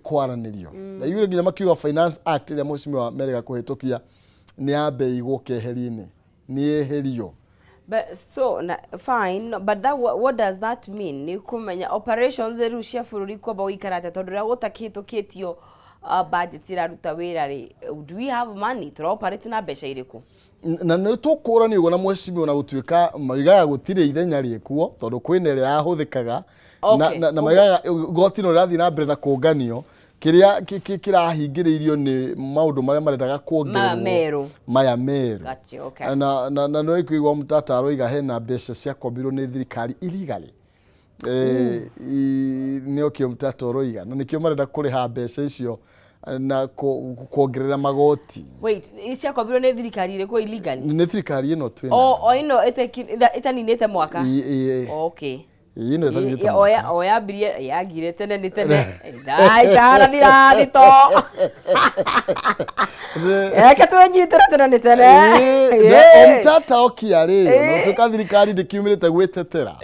Kwaranĩrio ndaiguire nginya makiuga Finance Act ĩrĩa mheshimiwa merĩga kũhĩtũkia nĩ yambe ĩigwo keheri-inĩ, nĩ yeherio. But so na, fine, but that what does that mean? Nĩ kũmenya operations rĩu cia bũrũri kwamba gũikara atĩa, tondũ rĩrĩa gũtakĩhĩtũkĩtio budget ĩraruta wĩra rĩ, do we have money? Tũra operate na mbeca irĩkũ? Na nĩ tũkũrani ũguo na mheshimiwa, na gũtuĩka maigaga gũtirĩ ithenya rĩkuo tondũ kwĩna ĩrĩa yahũthĩkaga na, na maigaga igoti no rĩrathiĩ na mbere na kũnganio, kĩrĩa kĩrahingĩrĩirio nĩ maũndũ marĩa marendaga maya kuongererwo merũ. Maya merũ. Gotcha, okay. Na nĩ kũigua Mũtata aroiga hena mbeca ciakombirwo nĩ thirikari illegally. Nĩ okĩo Mũtata ũroiga na nĩkĩo marenda kũrĩha mbeca icio na kuongerera magoti. Wait, ciakombirwo nĩ thirikari ĩrĩkũ illegally? Nĩ thirikari ĩno twĩna. O ĩno ĩtaninĩte mwaka? Okay. Ĩno ĩtaninĩte O mwaka. O yambirie yagire tene nĩ tene itaarathira thito. Reke twĩnyitĩre tene nĩ tene. Na Omtata okia rĩ, na ũtuĩka thirikari ndĩkiumĩrĩte gwĩtetera.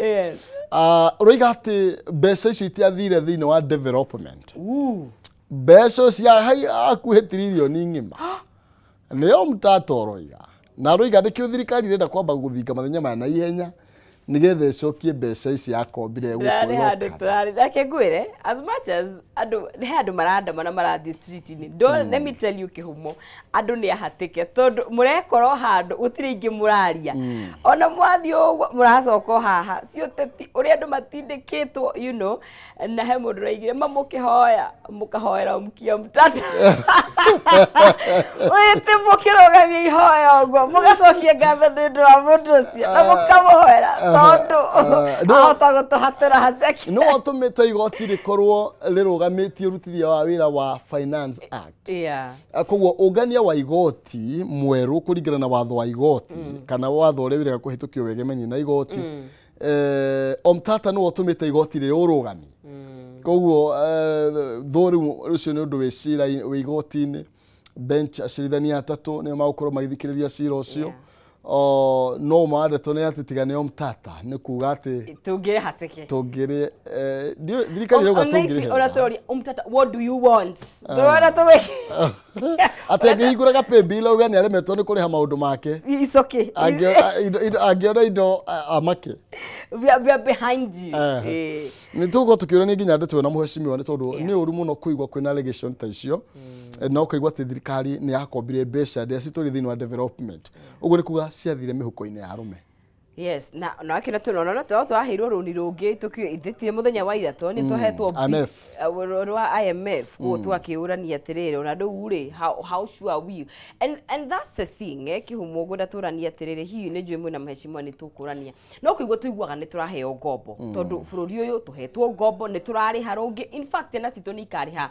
Ah, ũroiga atĩ mbeca icio itiathire thĩinĩ wa development. Ooh. Mbeca cia hakuhĩ tiririoni ng'ima nĩyo Mtata ũroiga, na aroiga nĩkĩo thirikari ĩrenda kwamba gũthinga mathenya maya na ihenya nĩgetha ĩcokie mbeca ici yakombire Ndĩrarĩ gũkũ handũ local. tũrarĩ, reke ngwĩre, as much as andũ he andũ marandamana marathiĩ street-inĩ, don't, let me tell you, kĩhumo andũ nĩ ahatĩke tondũ mũrekora o handũ gũtirĩ ingĩ mũraria, ona mwathiĩ ũguo mũracoka o haha ci ũteti ũrĩa andũ matindĩkĩtwo, na he mũndũ ũraigire mamũkĩhoya mũkahoera mkia Mtata wĩtĩ mũkĩrũgamia ihoya ũguo mũgacokia ngatho nĩ ũndũ wa mũndũ ũcio na mũkamũhoera tondũ ahota gũtũhatũra haceki. Nĩ watũmĩte igoti rĩkorwo rĩrũgamĩtie ũrutithia wa wĩra wa Finance Act. Koguo ũngania wa igoti mwerũ kũringana na watho wa igoti kana watho ũrĩa wĩrĩga kũhĩtũkio wegemenie na igoti, Omtata nĩwe ũtũmĩte igoti rĩrĩ ũrũgami. Koguo thũ rĩu ũcio nĩ ũndũ wĩ cira wĩ igoti-inĩ bench, acirithania atatũ nĩo magũkorwo magĩthikĩrĩria cira ũcio. No ma wa ndeto nĩ atĩ tiga nĩ Omtata nĩ kuga atĩ tũngĩrĩ haceke. Tũngĩrĩ thirikari ĩrauga tũngĩrĩhe. Ona tũroria, "Omtata, what do you want?" Tũrona tũwĩ Atĩ angĩhingũraga paybill auge nĩ aremetwo nĩ kũrĩha maũndũ make. It's okay. Angĩona indo amake. We are behind you. Nĩ tũgũkorwo tũkĩũrania nginya ndeto ĩyo na mheshimiwa nĩ tondũ nĩ ũru mũno kũigua kwĩna allegation ta icio na ũkaigua atĩ thirikari nĩ yakombire mbeca ndĩacitwarire thĩinĩ wa development. Ũguo nĩ kuga ciathire mĩhuko-inĩ ya arũme. Yes, na akĩona tũrona na twaheirwo rũni rũngĩ tũkĩithĩtie mũthenya wa ira to nĩ twahetwo IMF. Rwa IMF, koguo twakĩũrania atĩrĩrĩ, ona rĩu rĩ, how sure are we? And that's the thing, kĩhumo ngwenda tũranie atĩrĩrĩ, hihi nĩ njũĩ mwĩna mheshimiwa nĩ tũkũrania no kũigua tũiguaga nĩ tũraheo ngombo tondũ bũrũri ũyũ tũhetwo ngombo nĩ tũrarĩha rũngĩ. In fact, ciana citũ nĩ ikarĩha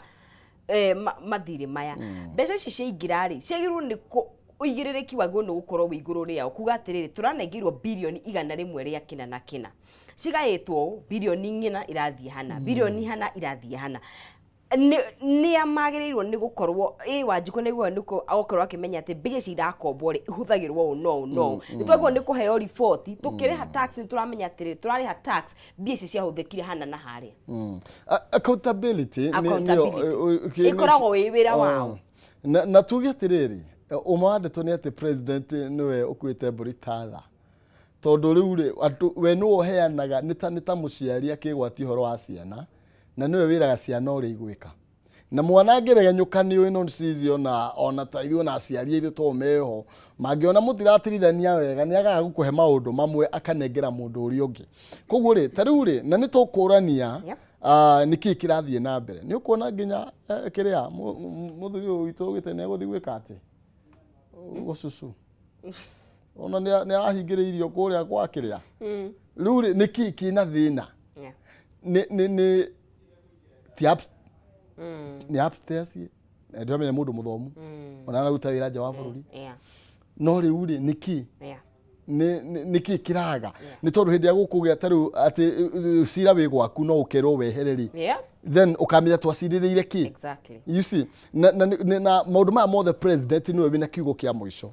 mathirĩ maya. Mbeca ici ciaingĩra rĩ, ciagĩrĩirwo nĩ ũigĩrĩrĩki wagĩrĩirwo nĩ gũkorwo wĩ igũrũ rĩao kuga atĩrĩrĩ, tũranengeirwo birioni 100 rĩa kĩna na kĩna cigaĩtwo ũũ, birioni ng'ina irathiĩ hana, birioni hana irathiĩ hana. Nĩa magĩrĩirwo nĩ gũkorwo ĩ Wanjikũ nĩguo nĩ agokorwo akĩmenya atĩ mbia ici irakombwo rĩ ihũthagĩrwo ũũ no ũũ no ũũ. Nĩ twagĩrĩirwo nĩ kũheo riboti tũkĩrĩha tax, nĩ tũramenya atĩrĩrĩ, tũrarĩha tax, mbia ici ciahũthĩkire hana na harĩa. Accountability Accountability. Ĩkoragwo wĩ wĩra wao. Na tuge atĩrĩrĩ, ũma wa ndeto nĩ atĩ president nĩwe ũkuĩte mbũri tatha tondũ rĩu rĩ andũ we nĩwe ũheanaga nĩ ta mũciari akĩgwatia ũhoro wa ciana na nĩwe wĩraga ciana ũrĩa igwĩka na mwana angĩregenyũka nĩ ũĩ no cici ona ta ithuĩ ona aciari aitũ to meho mangĩona mũtiratirithania wega nĩ agaga gũkũhe maũndũ mamwe akanengera mũndũ ũrĩa ũngĩ. Koguo rĩ, ta rĩu rĩ, na nĩ tũkũrania nĩkĩ kĩrathiĩ na mbere. Nĩ ũkuona nginya kĩrĩa mũthuri ũyũ witũ augĩte nĩ egũthiĩ gwĩka atĩ gũcucu ona nĩ arahingĩrĩirio kũrĩa kwa kĩrĩa. Rĩu rĩ, nĩkĩ kĩna thĩna? Nĩ ti nĩ upstairs na ndĩramenya mũndũ mũthomu ona araruta wĩra nja wa bũrũri, no rĩu rĩ, nĩkĩ nĩkĩ kĩraga? Nĩ tondũ hĩndĩ ya gũkũgĩa ta rĩu atĩ cira wĩ gwaku no ũkerwo wehere rĩ, then ũkamenya twacirĩrĩire kĩ. You see, na maũndũ maya mothe president nĩwe wĩna kiugo kĩa mũico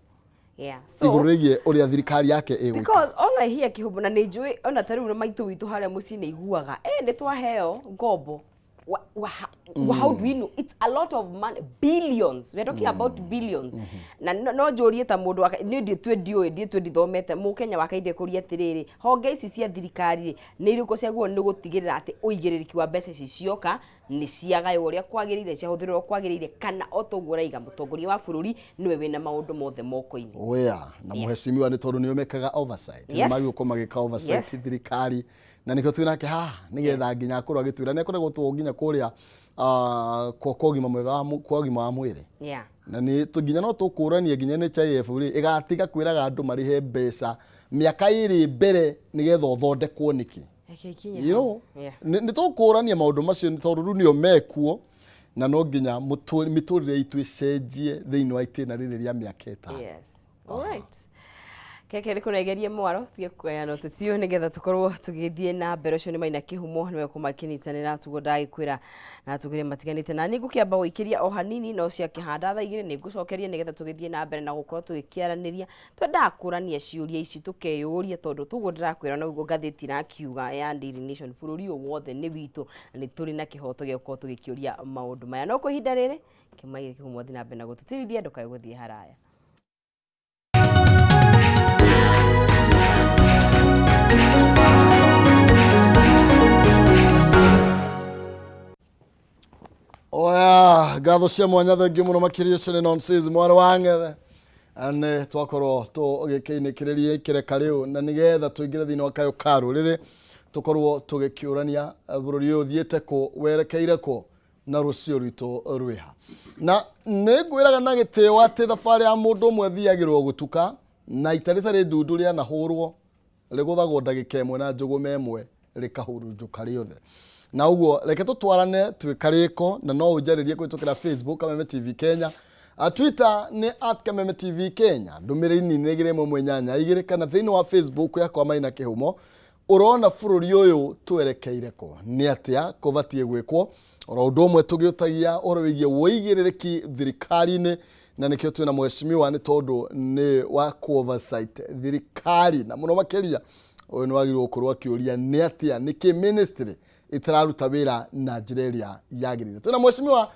So, igũrũ rĩgiĩ ũrĩa thirikari yake ĩgwĩka. Because all I hear, kĩhumbu, na nĩ njũĩ ona ta rĩu na maitũ witũ harĩa mũciĩ nĩ iguaga nĩ twaheo ngombo. How do we know it's a lot of money? Billions, we're talking about billions. Na no njũrie ta mũndũ niĩ ndiĩtue ndiũĩ, ndiĩtue ndithomete, mũkenya wakainde kũria atĩrĩrĩ, honge ici cia thirikari rĩ, nĩ irĩkũ ciagĩrĩirwo nĩ gũtigĩrĩra atĩ ũigĩrĩrĩki wa mbeca ici cioka nĩ ciagaywo ũrĩa kwagĩrĩire, ciahũthĩrwo ũrĩa kwagĩrĩire, kana o toguo ũraiga mũtongoria wa bũrũri nĩwe wĩna maũndũ mothe moko-inĩ? Wea na mũhecimiwa nĩ tondũ nĩo mekaga oversight. Nĩ magĩrĩirwo gũkorwo magĩka oversight thirikari, na nĩkĩo twĩ nake haha nĩgetha nginya akorwo agĩtwĩra. Nĩ akoragwo two nginya kũrĩa kwa ũgima mwega wa kwa ũgima wa mwĩrĩ. Na nĩ nginya no tũkũranie nginya NHIF rĩ, ĩgatiga kwĩraga andũ marĩhe mbeca mĩaka 2 mbere nĩgetha ũthondekwo nĩkĩ. Reke ikinye You hau. know, nĩ tũkũrania maũndũ macio nĩ tondũ rĩu nĩo mekuo, na no nginya mĩtũrĩre itũ ĩcenjie thĩinĩ wa itĩna rĩrĩ rĩa mĩaka 5. Yes. All right. Keke nĩ kũnegerie mwaro tige kũgayana ũteti ũyũ nĩgetha tũkorwo tũgĩthiĩ na mbere. Ũcio nĩ Maina Kĩhumo, nĩwe kũmakĩnyitanĩra tuguo ndagĩkwĩra na tugire matiganĩte na niĩ ngũkĩamba gũikĩria o hanini, no ciakĩhanda thaa 2 nĩ ngũcokeria nĩgetha tũgĩthiĩ na mbere na gũkorwo tũgĩkĩaranĩria. Twendaga kũrania ciũria ici tũkeyũria, tondũ tuguo ndĩrakwĩra noguo ngathĩti irakiuga ya Daily Nation, bũrũri ũyũ wothe nĩ witũ na nĩ tũrĩ na kĩhoto gĩa gũkorwo tũgĩkĩũria maũndũ maya. No kwa ihinda rĩrĩ Kĩmaina Kĩhumo thiĩ na mbere na gũtũtirithia, ndũkae gũthiĩ haraya. Oya, ngatho cia mwanya, thengiũ mũno makĩria. Ũcio nĩ Nonsense mwarĩ wa Ng'ethe. Nĩ twakorwo tũgĩkĩinĩkĩrĩria ikĩreka rĩu, na nĩgetha tũingĩre thĩinĩ wa kayũ ka rũrĩrĩ, tũkorwo tũgĩkĩũrania bũrũri ũyũ ũthiĩte kũ, werekeire kũ, na rũciũ rwitũ rwĩha. Na nĩ ngwĩraga na gĩtĩo atĩ thabarĩ ya mũndũ ũmwe ĩthiagĩrwo gũtuka, na ita rĩtarĩ ndundu rĩanahũrwo rĩgũthagwo ndagĩka 1 na njũgũma 1 rĩkahurunjũka rĩothe. Na ũguo reke tũtwarane twĩ karĩko, na no ũnjarĩrie kũhĩtũkĩra Facebook Kameme TV Kenya, Twitter nĩ @KamemeTV Kenya, ndũmĩrĩri nini 2 1 1 8 2, kana thĩinĩ wa Facebook yakwa Maina Kĩhumo. Ũrona bũrũri ũyũ twerekeire kũ? Nĩ atĩa kũbatiĩ gwĩkwo? Oro ũndũ ũmwe tũgĩũtagia ũhoro wĩgiĩ wũigĩrĩrĩki thirikari-inĩ, na nĩkĩo twĩna mheshimiwa, nĩ tondũ nĩ wa ku-oversight thirikari, na mũno makĩria ũyũ nĩ wagĩrĩirwo gũkorwo akĩũria nĩ atĩa, nĩkĩ ministry ĩtararuta wĩra na njĩra ĩrĩa yagĩrĩire. Twĩna mheshimiwa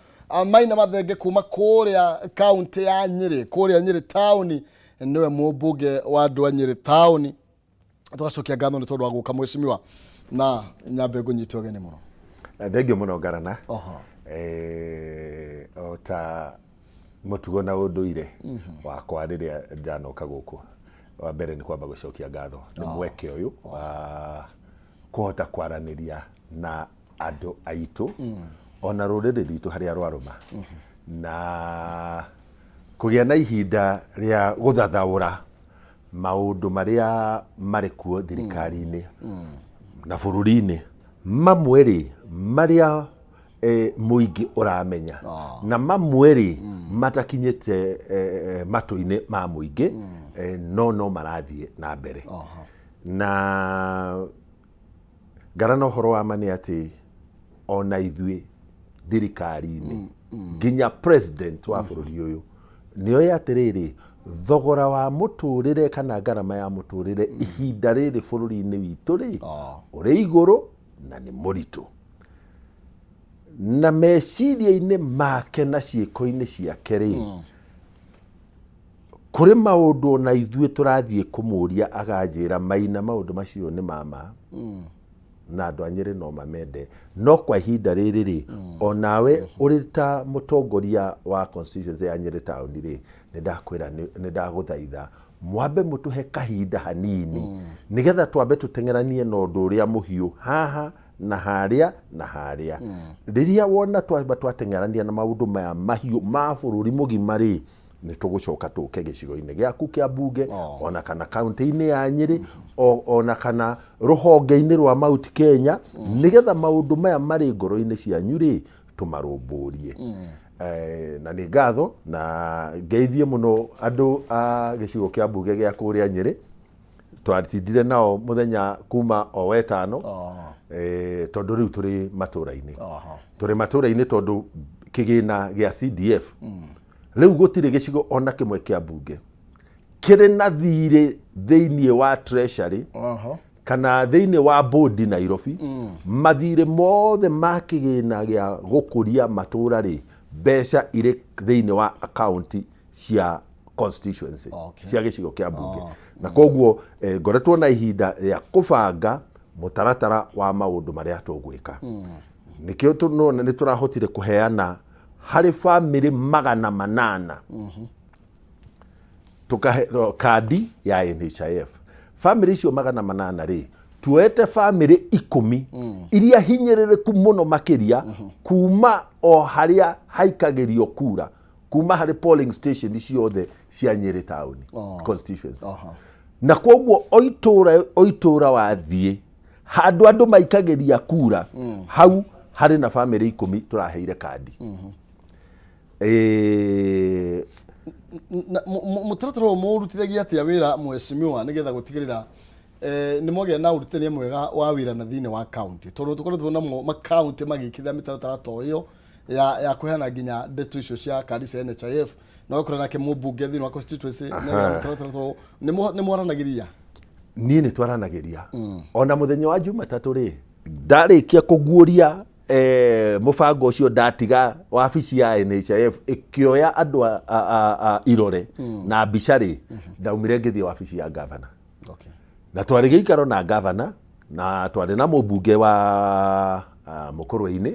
Maina Mathenge kuma kũrĩa kaunti ya Nyĩrĩ, kũrĩa Nyĩrĩ taũni, nĩwe mũmbunge wa andũ a Nyĩrĩ taũni. Tũgacokia ngatho nĩ tondũ wa gũka, mheshimiwa, na nyambe ngũnyite ũgeni mũno. Thengiũ mũno, Ngarana. Oho. O ta mũtugo na ũndũire wakwa, rĩrĩa njanoka gũkũ, wa mbere nĩ kwamba gũcokia ngatho nĩ mweke ũyũ wa kũhota kwaranĩria na andũ aitũ ona rũrĩrĩ rwitũ harĩa rwarũma, na kũgĩa na ihinda rĩa gũthathaũra maũndũ marĩa marĩ kuo thirikari-inĩ na bũrũri-inĩ, mamwe rĩ marĩa mũingĩ ũramenya na mamwe rĩ matakinyĩte matũ-inĩ ma mũingĩ, no marathiĩ na mbere. Na Ngarana, ũhoro wa ma nĩ atĩ ona ithuĩ thirikari-inĩ, nginya president wa bũrũri ũyũ nĩ oĩ atĩrĩrĩ, thogora wa mũtũrĩre kana ngarama ya mũtũrĩre ihinda rĩrĩ bũrũri-inĩ witũ rĩ ũrĩ igũrũ na nĩ mũritũ, na meciria-inĩ make na ciĩko-inĩ ciake rĩ, kũrĩ maũndũ ona ithuĩ tũrathiĩ kũmũria, aganjĩra, "Maina, maũndũ macio nĩ mama na andũ a Nyĩrĩ no mamende, no kwa ihinda rĩrĩ rĩ, onawe ũrĩ ta mũtongoria wa constituency ya Nyĩrĩ taũni rĩ, nĩ ndakwĩra, nĩ ndagũthaitha mwambe mũtũhe kahinda hanini nĩgetha twambe tũteng'eranie na ũndũ ũrĩa mũhiũ haha na harĩa na harĩa." Rĩrĩa wona twamba twateng'erania na maũndũ maya mahiũ ma bũrũri mũgima rĩ, nĩ tũgũcoka tũke gĩcigo-inĩ gĩaku kĩa mbunge ona kana kaunti-inĩ ya Nyĩrĩ ona kana rũhonge-inĩ rwa Mount Kenya, nĩgetha maũndũ maya marĩ ngoro-inĩ cianyu rĩ, tũmarũmbũrie. Na nĩ ngatho na ngeithie mũno andũ a gĩcigo kĩa mbunge gĩa kũrĩa Nyĩrĩ. Twatindire nao mũthenya kuma o wetano, tondũ rĩu tũrĩ matũra-inĩ. Tũrĩ matũra-inĩ tondũ kĩgĩna gĩa CDF rĩu gũtirĩ gĩcigo ona kĩmwe kĩa mbunge kĩrĩ na thirĩ thĩinĩ wa treasury. Kana thĩinĩ wa bodi Nairobi, mathirĩ mothe ma kĩgĩna gĩa gũkũria matũra rĩ, mbeca irĩ thĩinĩ wa akaunti cia constituency cia gĩcigo kĩa mbunge. Na koguo ngoretwo na ihinda rĩa kũbanga mũtaratara wa maũndũ marĩa tũgwĩka. Nĩkĩo nona nĩ tũrahotire kũheana harĩ bamĩrĩ 800 tũkahe no, kandi ya NHIF. Bamĩrĩ icio 800 rĩ, tuoete bamĩrĩ 10 iria hinyĩrĩrĩku mũno makĩria, kuma o harĩa haikagĩrio kura, kuma harĩ polling station ciothe cia Nyĩrĩ town constituency. Na koguo o itũra o itũra wathiĩ handũ andũ maikagĩria kura, hau harĩ na bamĩrĩ 10 tũraheire kandi. Na mũtaratara ũyũ mũrutithagia atĩa wĩra, mheshimiwa, nĩgetha gũtigĩrĩra nĩ mwagĩa na ũrutithania mwega wa wĩra na thĩinĩ wa county, tondũ tũkoretwo namo makaunti magĩkĩrĩra mĩtaratara ta ĩyo ya kũheana nginya ndeto icio cia kandi cia NHIF, na ũgakora nake mũmbunge thĩinĩ wa constituency nĩ mũtaratara ta ũyũ? Nĩ mwaranagĩria? Niĩ nĩ twaranagĩria. Ona mũthenya wa Jumatatũ rĩ, ndarĩkia kũguũria mũbango ũcio, ndatiga wabici ya NHIF ĩkĩoya andũ a irore na mbica rĩ, ndaumire ngĩthiĩ wabici ya gavana. Na twarĩ gĩikaro na gavana na twarĩ na mũmbunge wa Mũkũrwe-inĩ,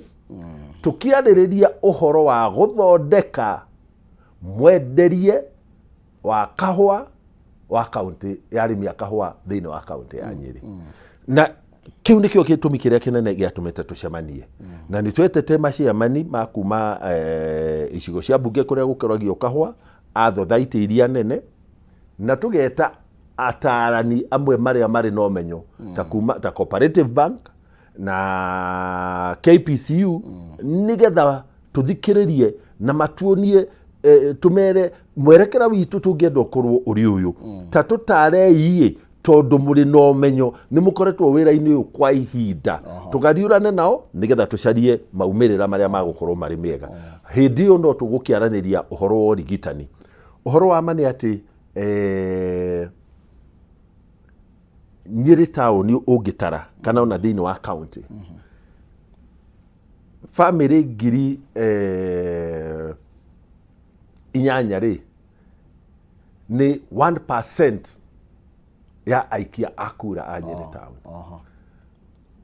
tũkĩarĩrĩria ũhoro wa gũthondeka mwenderie wa kahũa wa kaunti ya arĩmi a kahũa thĩinĩ wa kaunti ya Nyĩrĩ. Na kĩu nĩkĩo gĩtũmi kĩrĩa kĩnene gĩatũmĩte tũcemanie. Na nĩ twetete maciamani ma kuma icigo cia mbunge kũrĩa gũkũragio kahũa, a thothaitĩ iria nene, na tũgeta atarani amwe marĩa marĩ na ũmenyo ta kuma ta Cooperative Bank na KPCU, nĩgetha tũthikĩrĩrie na matuonie, tũmere mwerekera witũ tũngĩenda ũkorwo ũrĩ ũyũ. Ta tũtarei, tondũ mũrĩ na ũmenyo, nĩ mũkoretwo wĩra-inĩ ũyũ kwa ihinda. Tũgariũrane nao nĩgetha tũcarie maumĩrĩra marĩa magũkorwo marĩ mega. Hĩndĩ ĩyo no tũgũkĩaranĩria ũhoro wa ũrigitani. Ũhoro wa ma nĩ atĩ Nyĩrĩ taũni ũngĩtara kana ona thĩinĩ wa kaunti, bamĩrĩ 8,000 rĩ, nĩ 1% ya aikia a kura a Nyĩrĩ taũni.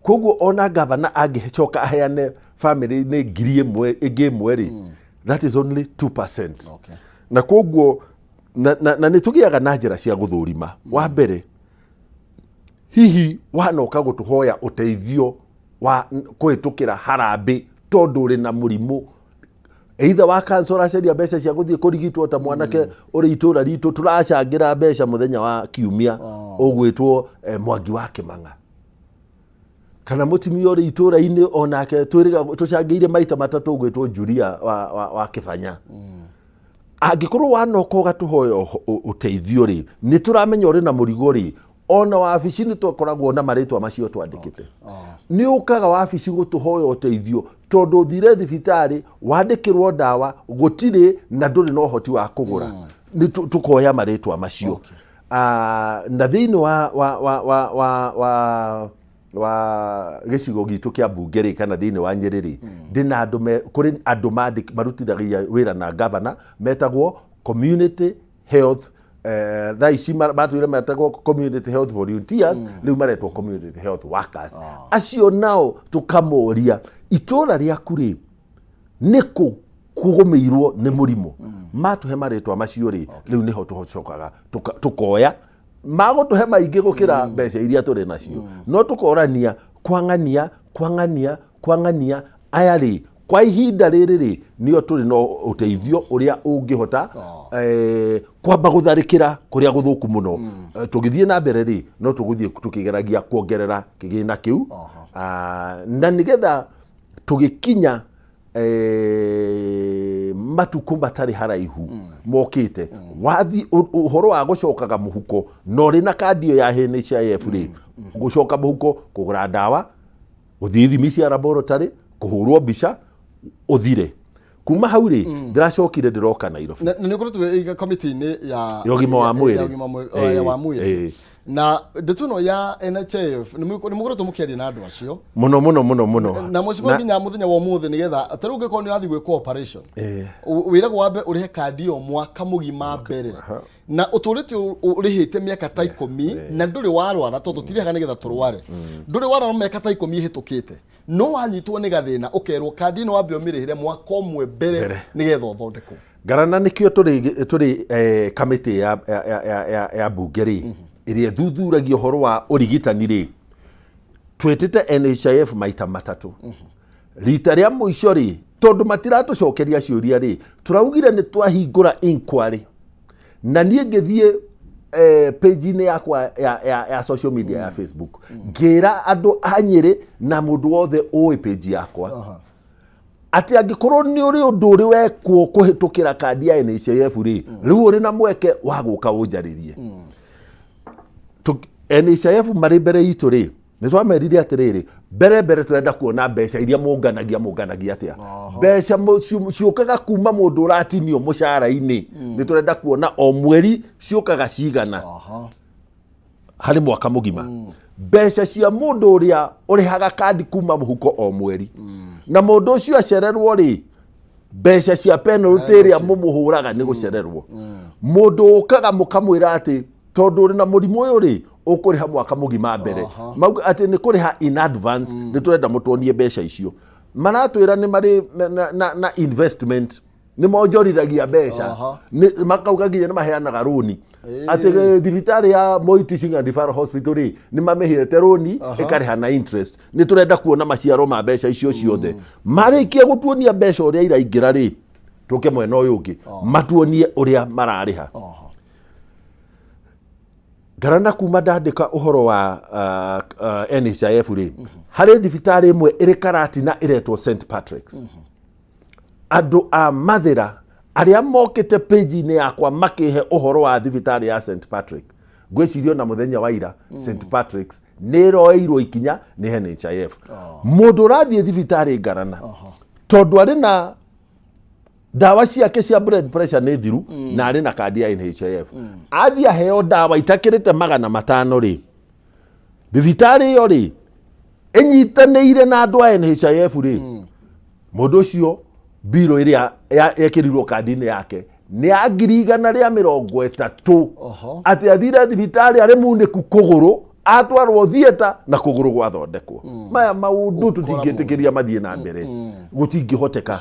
Koguo ona gavana angĩcoka aheane bamĩrĩ-inĩ 1,000 ĩngĩ ĩmwe rĩ, that is only 2%. Na koguo na nĩ tũgĩaga na njĩra cia gũthũrima. Wa mbere, hihi wanoka gũtũhoya ũteithio wa kũhĩtũkĩra harambĩ tondũ ũrĩ na mũrimũ either wa cancer, ũracaria mbeca cia gũthiĩ kũrigitwo, ta mwanake ũrĩ itũra ritũ tũracangĩra mbeca mũthenya wa kiumia ũgwĩtwo Mwangi wa Kĩmang'a, kana mũtumia ũrĩ itũra-inĩ onake twĩrĩga tũcangĩire maita matatũ ũgwĩtwo Julia wa Kĩbanya. Angĩkorwo wanoka ũgatũhoya ũteithio rĩ, nĩ tũramenya ũrĩ na mũrigo rĩ, ona wabici nĩ tũkoragwo na marĩtwa macio twandĩkĩte. Nĩ ũkaga wabici gũtũhoya ũteithio tondũ ũthire thibitarĩ wandĩkĩrwo ndawa gũtirĩ na ndũrĩ na ũhoti wa kũgũra, nĩ tũkoya marĩtwa macio. Na thĩinĩ wa gĩcigo gitũ kĩa mbunge rĩ, kana thĩinĩ wa Nyĩrĩ rĩ, ndĩna andũ kũrĩ andũ marutithagia wĩra na gavana metagwo community health, thaa ici matwĩre metagwo community health volunteers, rĩu maretwo community health workers. Acio nao tũkamoria, itũra rĩaku rĩ, nĩkũ kũgũmĩirwo nĩ mũrimũ? Matũhe marĩtwa macio rĩ, rĩu nĩho tũcokaga tũkoya magũtũhe maingĩ gũkĩra mbeca iria tũrĩ nacio, no tũkorania kwang'ania kwang'ania kwang'ania aya rĩ, kwa ihinda rĩrĩ rĩ, nĩo tũrĩ na ũteithio ũrĩa ũngĩhota kwamba gũtharĩkĩra kũrĩa gũthũku mũno. Tũgĩthiĩ na mbere rĩ, no tũgũthiĩ tũkĩgeragia kuongerera kĩgĩna kĩu. Na nĩgetha tũgĩkinya matukũ matarĩ haraihu mokĩte, wathi ũhoro wa gũcokaga mũhuko na ũrĩ na kandi ĩyo ya NHIF rĩ, gũcoka mũhuko kũgũra ndawa, gũthiĩ ithimi cia laboratory, kũhũrwo mbica, ũthire. Kuma hau rĩ, ndĩracokire ndĩroka Nairobi. Na nĩ ũkoretwo wĩ komiti-inĩ ya Ya ũgima wa mwĩrĩ. Ya ũgima wa mwĩrĩ. Na ndeto ĩno ya NHIF nĩ mũkoretwo mũkĩaria na andũ acio Mũno mũno mũno mũno. Na mũcimo nginya mũthenya wa ũmũthĩ, nĩgetha ta rĩu ũngĩkorwo nĩ ũrathiĩ gwĩkwo operation, wĩragwo wambe ũrĩhe kandi ĩyo mwaka mũgima mbere, na ũtũrĩte ũrĩhĩte mĩaka ta 10 na ndũrĩ warwara, tondũ tũtirĩhaga nĩgetha tũrware. Ndũrĩ warwara mĩaka ta 10 ĩhĩtũkĩte, no wanyitwo nĩ gathĩna ũkerwo kandi ĩno wambe ũmĩrĩhĩre mwaka ũmwe mbere Mbere. nĩgetha ũthondekwo. Ngarana nĩkĩo tũrĩ kamĩtĩ ya mbunge rĩ, ĩrĩa ĩthuthuragia ũhoro wa ũrigitani rĩ. Twĩtĩte NHIF maita matatũ. Rita rĩa mũico rĩ, tondũ matiratũcokeria ciũria rĩ, tũraugire nĩ twahingũra inquiry, na niĩ ngĩthiĩ page-inĩ yakwa ya social media ya Facebook, ngĩra andũ a Nyĩrĩ na mũndũ wothe ũĩ page yakwa atĩ angĩkorwo nĩ ũrĩ ũndũ ũrĩ wekwo kũhĩtũkĩra kandi ya NHIF rĩ, rĩu ũrĩ na mweke wa gũka ũnjarĩrie. NHIF marĩ mbere itũ rĩ, nĩ twamerire atĩrĩrĩ, mbere mbere tũrenda kuona mbeca iria mũnganagia atĩa, mbeca ciũkaga kuma mũndũ ũratinio mũcara-inĩ. Nĩ tũrenda kuona o mweri ciũkaga cigana harĩ mwaka mũgima, mbeca cia mũndũ ũrĩa ũrĩhaga kandi kuma mũhuko o mweri, na mũndũ ũcio acererwo rĩ, mbeca cia penalty ĩrĩa mũmũhũraga nĩ gũcererwo. Mũndũ ũkaga mũkamwĩra atĩ tondũ ũrĩ na mũrimũ ũyũ rĩ, ũkũrĩha mwaka mũgima mbere. Mauga atĩ nĩ kũrĩha in advance. Nĩ tũrenda mũtuonie mbeca icio. Maratwĩra nĩ marĩ na investment, nĩ monjorithagia mbeca. Makauga nginya nĩ maheanaga rũni, atĩ thibitarĩ ya Moi Teaching and Referral Hospital rĩ, nĩ mamĩhete rũni ĩkarĩha na interest. Nĩ tũrenda kuona maciaro ma mbeca icio ciothe. Marĩkia gũtuonia mbeca ũrĩa iraingĩra rĩ, tũke mwena ũyũ ũngĩ matuonie ũrĩa mararĩha. Ngarana kuma ndandĩka ũhoro wa NHIF rĩ, harĩ thibitarĩ ĩmwe ĩrĩ Karatina ĩretwo St Patrick's. Andũ a Mathĩra arĩa mokĩte page-inĩ yakwa makĩhe ũhoro wa thibitarĩ ya St Patrick, ngwĩciria ona mũthenya wa ira St Patrick's nĩ ĩroeirwo ikinya nĩ NHIF. Mũndũ ũrathiĩ thibitarĩ, Ngarana, tondũ arĩ na ndawa ciake cia blood pressure nĩ thiru na arĩ na kandi ya NHIF, athiĩ aheo ndawa itakĩrĩte 500 rĩ, thibitarĩ ĩyo rĩ ĩnyitanĩire na andũ a NHIF rĩ, mũndũ ũcio mbirũ ĩrĩa yekĩrirwo kandi-inĩ yake nĩ ya 130,000. Atĩ athire thibitarĩ arĩ munĩku kũgũrũ, atwarwo theatre na kũgũrũ gwathondekwo. Maya maũndũ tũtingĩtĩkĩria mathiĩ na mbere, gũtingĩhoteka.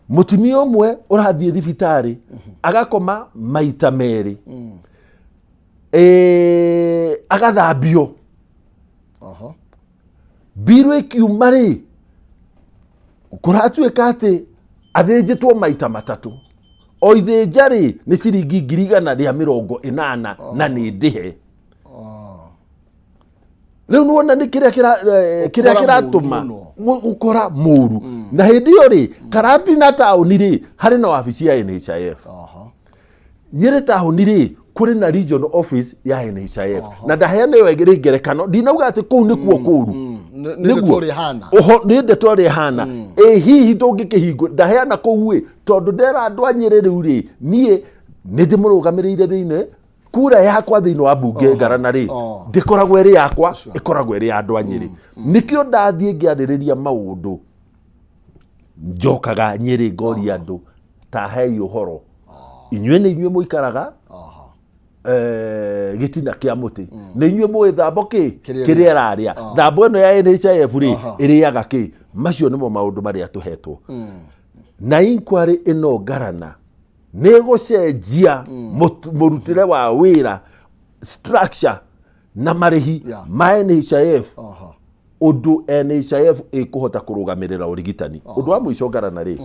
Mũtumia ũmwe ũrathiĩ thibitarĩ agakoma maita merĩ, agathambio, mbirũ ĩkiuma rĩ, kũratuĩka atĩ athĩnjĩtwo maita matatũ. O ithĩnja rĩ nĩ ciringi 180,000 na nĩ ndĩhe. Rĩu nĩwona nĩ kĩrĩa kĩrĩa Ũkora kĩratũma mũũru mũno. Gũkora mũru. Na hĩndĩ ĩyo rĩ, Karatina taũni rĩ, harĩ na wabici ya NHIF. Nyĩrĩ taũni rĩ, kũrĩ na regional office ya NHIF, na ndaheana ĩyo ĩrĩ ngerekano, ndinauga atĩ kũu nĩkuo kũru. Nĩ ndeto ũrĩa ĩhana. Oho, nĩ ndeto ĩrĩa ĩhana. Ĩ hihi tũngĩkĩhingũ ndaheana kũu ĩ, tondũ ndera andũ a Nyĩrĩ rĩu rĩ, niĩ nĩ ndĩmũrũgamĩrĩire thĩinĩ kura yakwa thĩinĩ wa mbunge, Ngarana rĩ, ndĩkoragwo ĩrĩ yakwa, ĩkoragwo ĩrĩ ya andũ a Nyĩrĩ. Nĩkĩo ndathiĩ ngĩarĩrĩria maũndũ njokaga Nyĩrĩ ngoria andũ ta hei ũhoro, inyuĩ nĩ inyuĩ mũikaraga gĩtina kĩa mũtĩ, nĩ inyuĩ mũĩ thambo kĩ Kĩrĩa kĩrĩa ĩrarĩa. Thambo ĩno ya NHIF rĩ, ĩrĩaga kĩ? Macio nĩmo maũndũ marĩa tũhetwo na inquiry ĩno, Ngarana, nĩ gũcenjia mũrutĩre wa wĩra, structure na marĩhi ma NHIF, ũndũ NHIF ĩkũhota kũrũgamĩrĩra ũrigitani. Ũndũ wa mũico, Ngarana rĩ,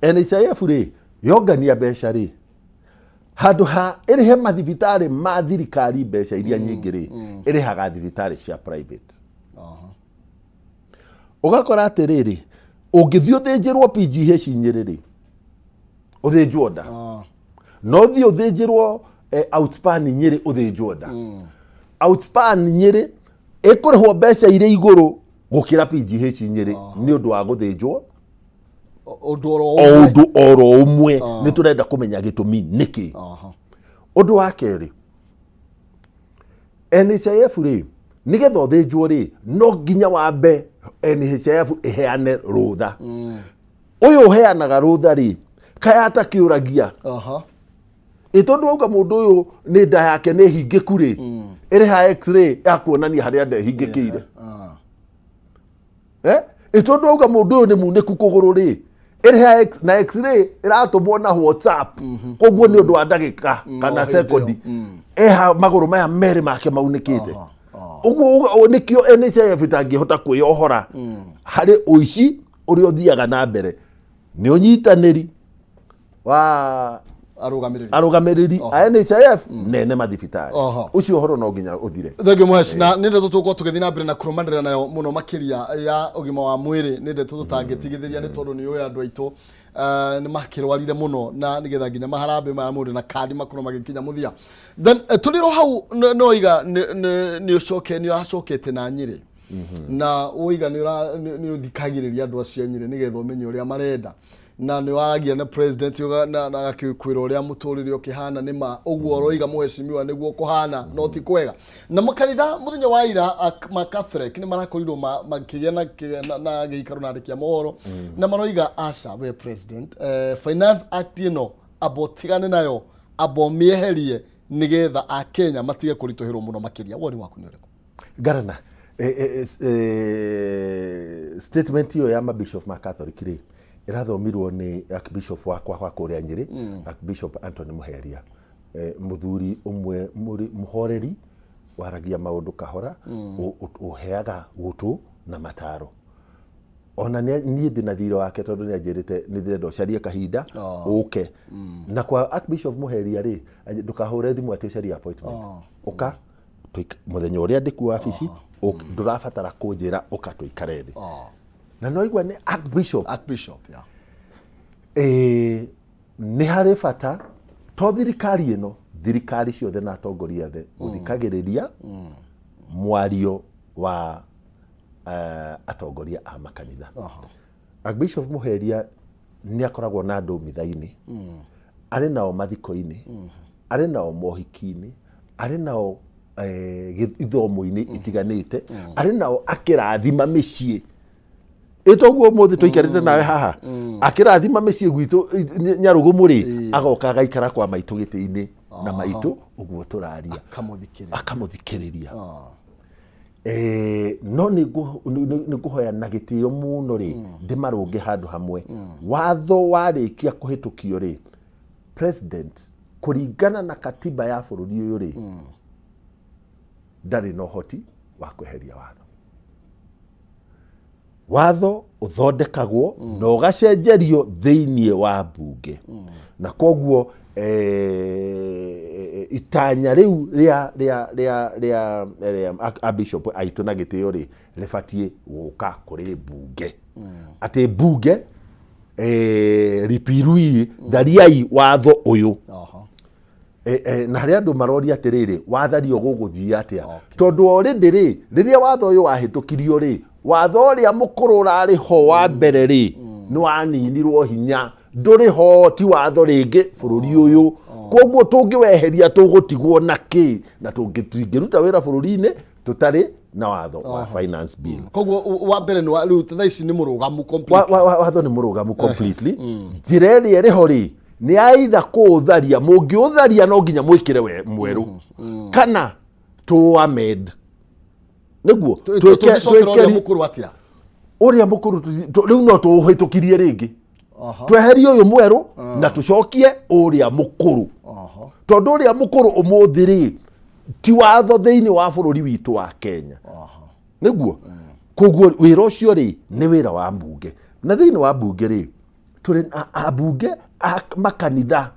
NHIF rĩ yongania mbeca rĩ, handũ ha ĩrĩhe mathibitarĩ ma thirikari mbeca iria nyingĩ rĩ, ĩrĩhaga thibitarĩ cia private. Ũgakora atĩrĩrĩ, ũngĩthiĩ ũthĩnjĩrwo PGH Nyĩrĩ rĩ, ũthĩnjwo nda, no ũthiĩ ũthĩnjĩrwo Outspan Nyĩrĩ, ũthĩnjwo nda Outspan Nyĩrĩ, ĩkũrĩhwo mbeca irĩ igũrũ gũkĩra PGH Nyĩrĩ nĩ ũndũ wa gũthĩnjwo Ũndũ oro o ũmwe. Ũndũ oro ũmwe. Nĩ tũrenda kũmenya gĩtũmi nĩkĩ. Ũndũ wa kerĩ, NHIF rĩ, nĩgetha ũthĩnjwo rĩ, no nginya wambe NHIF ĩheane rũtha. Ũyũ ũheanaga rũtha rĩ, kaya atakĩũragia. Ĩ tondũ wauga mũndũ ũyũ nĩ nda yake nĩ hingĩku rĩ, ĩrĩ ha x-ray ya kuonania harĩa nda ĩhingĩkĩire. Eh? Ĩ tondũ wauga mũndũ ũyũ nĩ munĩku kũgũrũ rĩ, ĩrĩ ha na x-ray ĩratũmwo na WhatsApp, koguo nĩ ũndũ wa ndagĩka kana o hĩndĩ sekondi ĩyo. Eha magũrũ maya merĩ make maunĩkĩte. Ũguo nĩkĩo NHIF ĩtangĩhota kwĩyohora harĩ ũici ũrĩa ũthiaga na mbere nĩ ũnyitanĩri wa arũgamĩrĩri arũgamĩrĩri a NHIF nene mathibitarĩ. Ũcio ũhoro no nginya ũthire. Thengiũ mũhesh, na nĩ ndeto tũgũkorwo tũgĩthiĩ na mbere na kũrũmanĩrĩra nayo mũno makĩria ya ũgima wa mwĩrĩ. Nĩ ndeto tũtangĩtigithĩria, nĩ tondũ nĩ ũĩ andũ aitũ nĩ makĩrwarire mũno, na nĩgetha nginya maharambĩ maya mũndũ na kandi makorwo magĩkinya mũthia. Then tũrĩ ro hau no iga nĩ ũcoke nĩ ũracokete na Nyĩrĩ, na ũiga nĩ ũthikagĩrĩria andũ acio a Nyĩrĩ nĩgetha ũmenye ũrĩa marenda, na nĩ waragia na president na agakĩkwĩra ũrĩa mũtũrĩre ũkĩhana. Nĩ ma ũguo ũroiga, mũhecimiwa, nĩguo kũhana, no ti kwega. Na makanitha mũthenya wa ira ma Catholic nĩ marakorirwo makĩgĩa na gĩikaro na andĩki a mohoro, na maroiga aca, we president, Finance Act ĩno amba ũtigane nayo, amba ũmĩeherie nĩgetha akenya matige kũritũhĩrwo mũno makĩria. Woni waku nĩ ũrĩkũ? Ngarana statement ĩyo ya mabishop ma Catholic rĩ, ĩrathomirwo nĩ Archbishop wakwa wa kũrĩa Nyĩrĩ, Archbishop Anthony Muheria, mũthuri ũmwe mũhoreri, waragia maũndũ kahora, ũheaga gũtũ na mataro. Ona niĩ ndĩ na thirĩ wake, tondũ nĩ anjĩrĩte nĩ ndĩrenda ũcarie kahinda ũke. Na kwa Archbishop Muheria rĩ, ndũkahũre thimũ atĩ ũcarie appointment. Ũka mũthenya ũrĩa ndĩkuo wabici, ndũrabatara kũnjĩra, ũka tũikare thĩ. Na no igua nĩ Archbishop. Archbishop, yeah. Nĩ harĩ bata to thirikari ĩno, thirikari ciothe na atongoria othe gũthikagĩrĩria mwario wa atongoria a makanitha. Archbishop Muheria nĩ akoragwo na andũ mitha-inĩ, arĩ nao mathiko-inĩ, arĩ nao mohiki-inĩ, arĩ nao ithomo-inĩ itiganĩte, arĩ nao akĩrathima mĩciĩ. Ĩtoguo ũmũthĩ tũikarĩte nawe haha, akĩrathima mĩciĩ gwitũ Nyarũgũmũ rĩ, agoka agaikara kwa maitũ gĩtĩ-inĩ na maitũ ũguo tũraria. Akamũthikĩrĩria. Akamũthikĩrĩria. No nĩ ngũhoya na gĩtĩo mũno rĩ, ndĩmarũnge handũ hamwe. Watho warĩkia kũhĩtũkio rĩ, president kũringana na katiba ya bũrũri ũyũ rĩ, ndarĩ na ũhoti wa kweheria watho. Watho ũthondekagwo na ũgacenjerio thĩinĩ wa mbunge, na koguo itanya rĩu rĩa a bishop aitũ na gĩtĩo rĩ, rĩbatiĩ gũka kũrĩ mbunge, atĩ mbunge ripirui, thariai watho ũyũ. Na harĩ andũ maroria atĩrĩrĩ, wathario gũgũthiĩ atĩa? Tondũ already rĩ, rĩrĩa watho ũyũ wahĩtũkirio rĩ, watho ũrĩa mũkũrũ ũrarĩ ho wa mbere rĩ, nĩ waninirwo hinya, ndũrĩ ho, ti watho rĩngĩ bũrũri ũyũ. Koguo tũngĩweheria tũgũtigwo na kĩ? Na tũngĩruta wĩra bũrũri-inĩ tũtarĩ na watho wa Finance Bill? Koguo wa mbere nĩ rĩu thaa ici nĩ mũrũgamu completely. Watho nĩ mũrũgamu completely. Njĩra ĩrĩa ĩrĩ ho rĩ, nĩ aitha kũũtharia. Mũngĩũtharia no nginya mwĩkĩre we mwerũ kana tũ amend nĩguo Tũngĩcokera ũrĩa mũkũrũ atĩa? Ũrĩa mũkũrũ rĩu no tũũhĩtũkirie rĩngĩ, tweherie ũyũ mwerũ na tũcokie ũrĩa mũkũrũ, tondũ ũrĩa mũkũrũ ũmũthĩ rĩ, ti watho thĩinĩ wa bũrũri witũ wa Kenya. Nĩguo koguo wĩra ũcio rĩ, nĩ wĩra wa mbunge, na thĩinĩ wa mbunge rĩ, tũrĩ na ambunge a makanitha,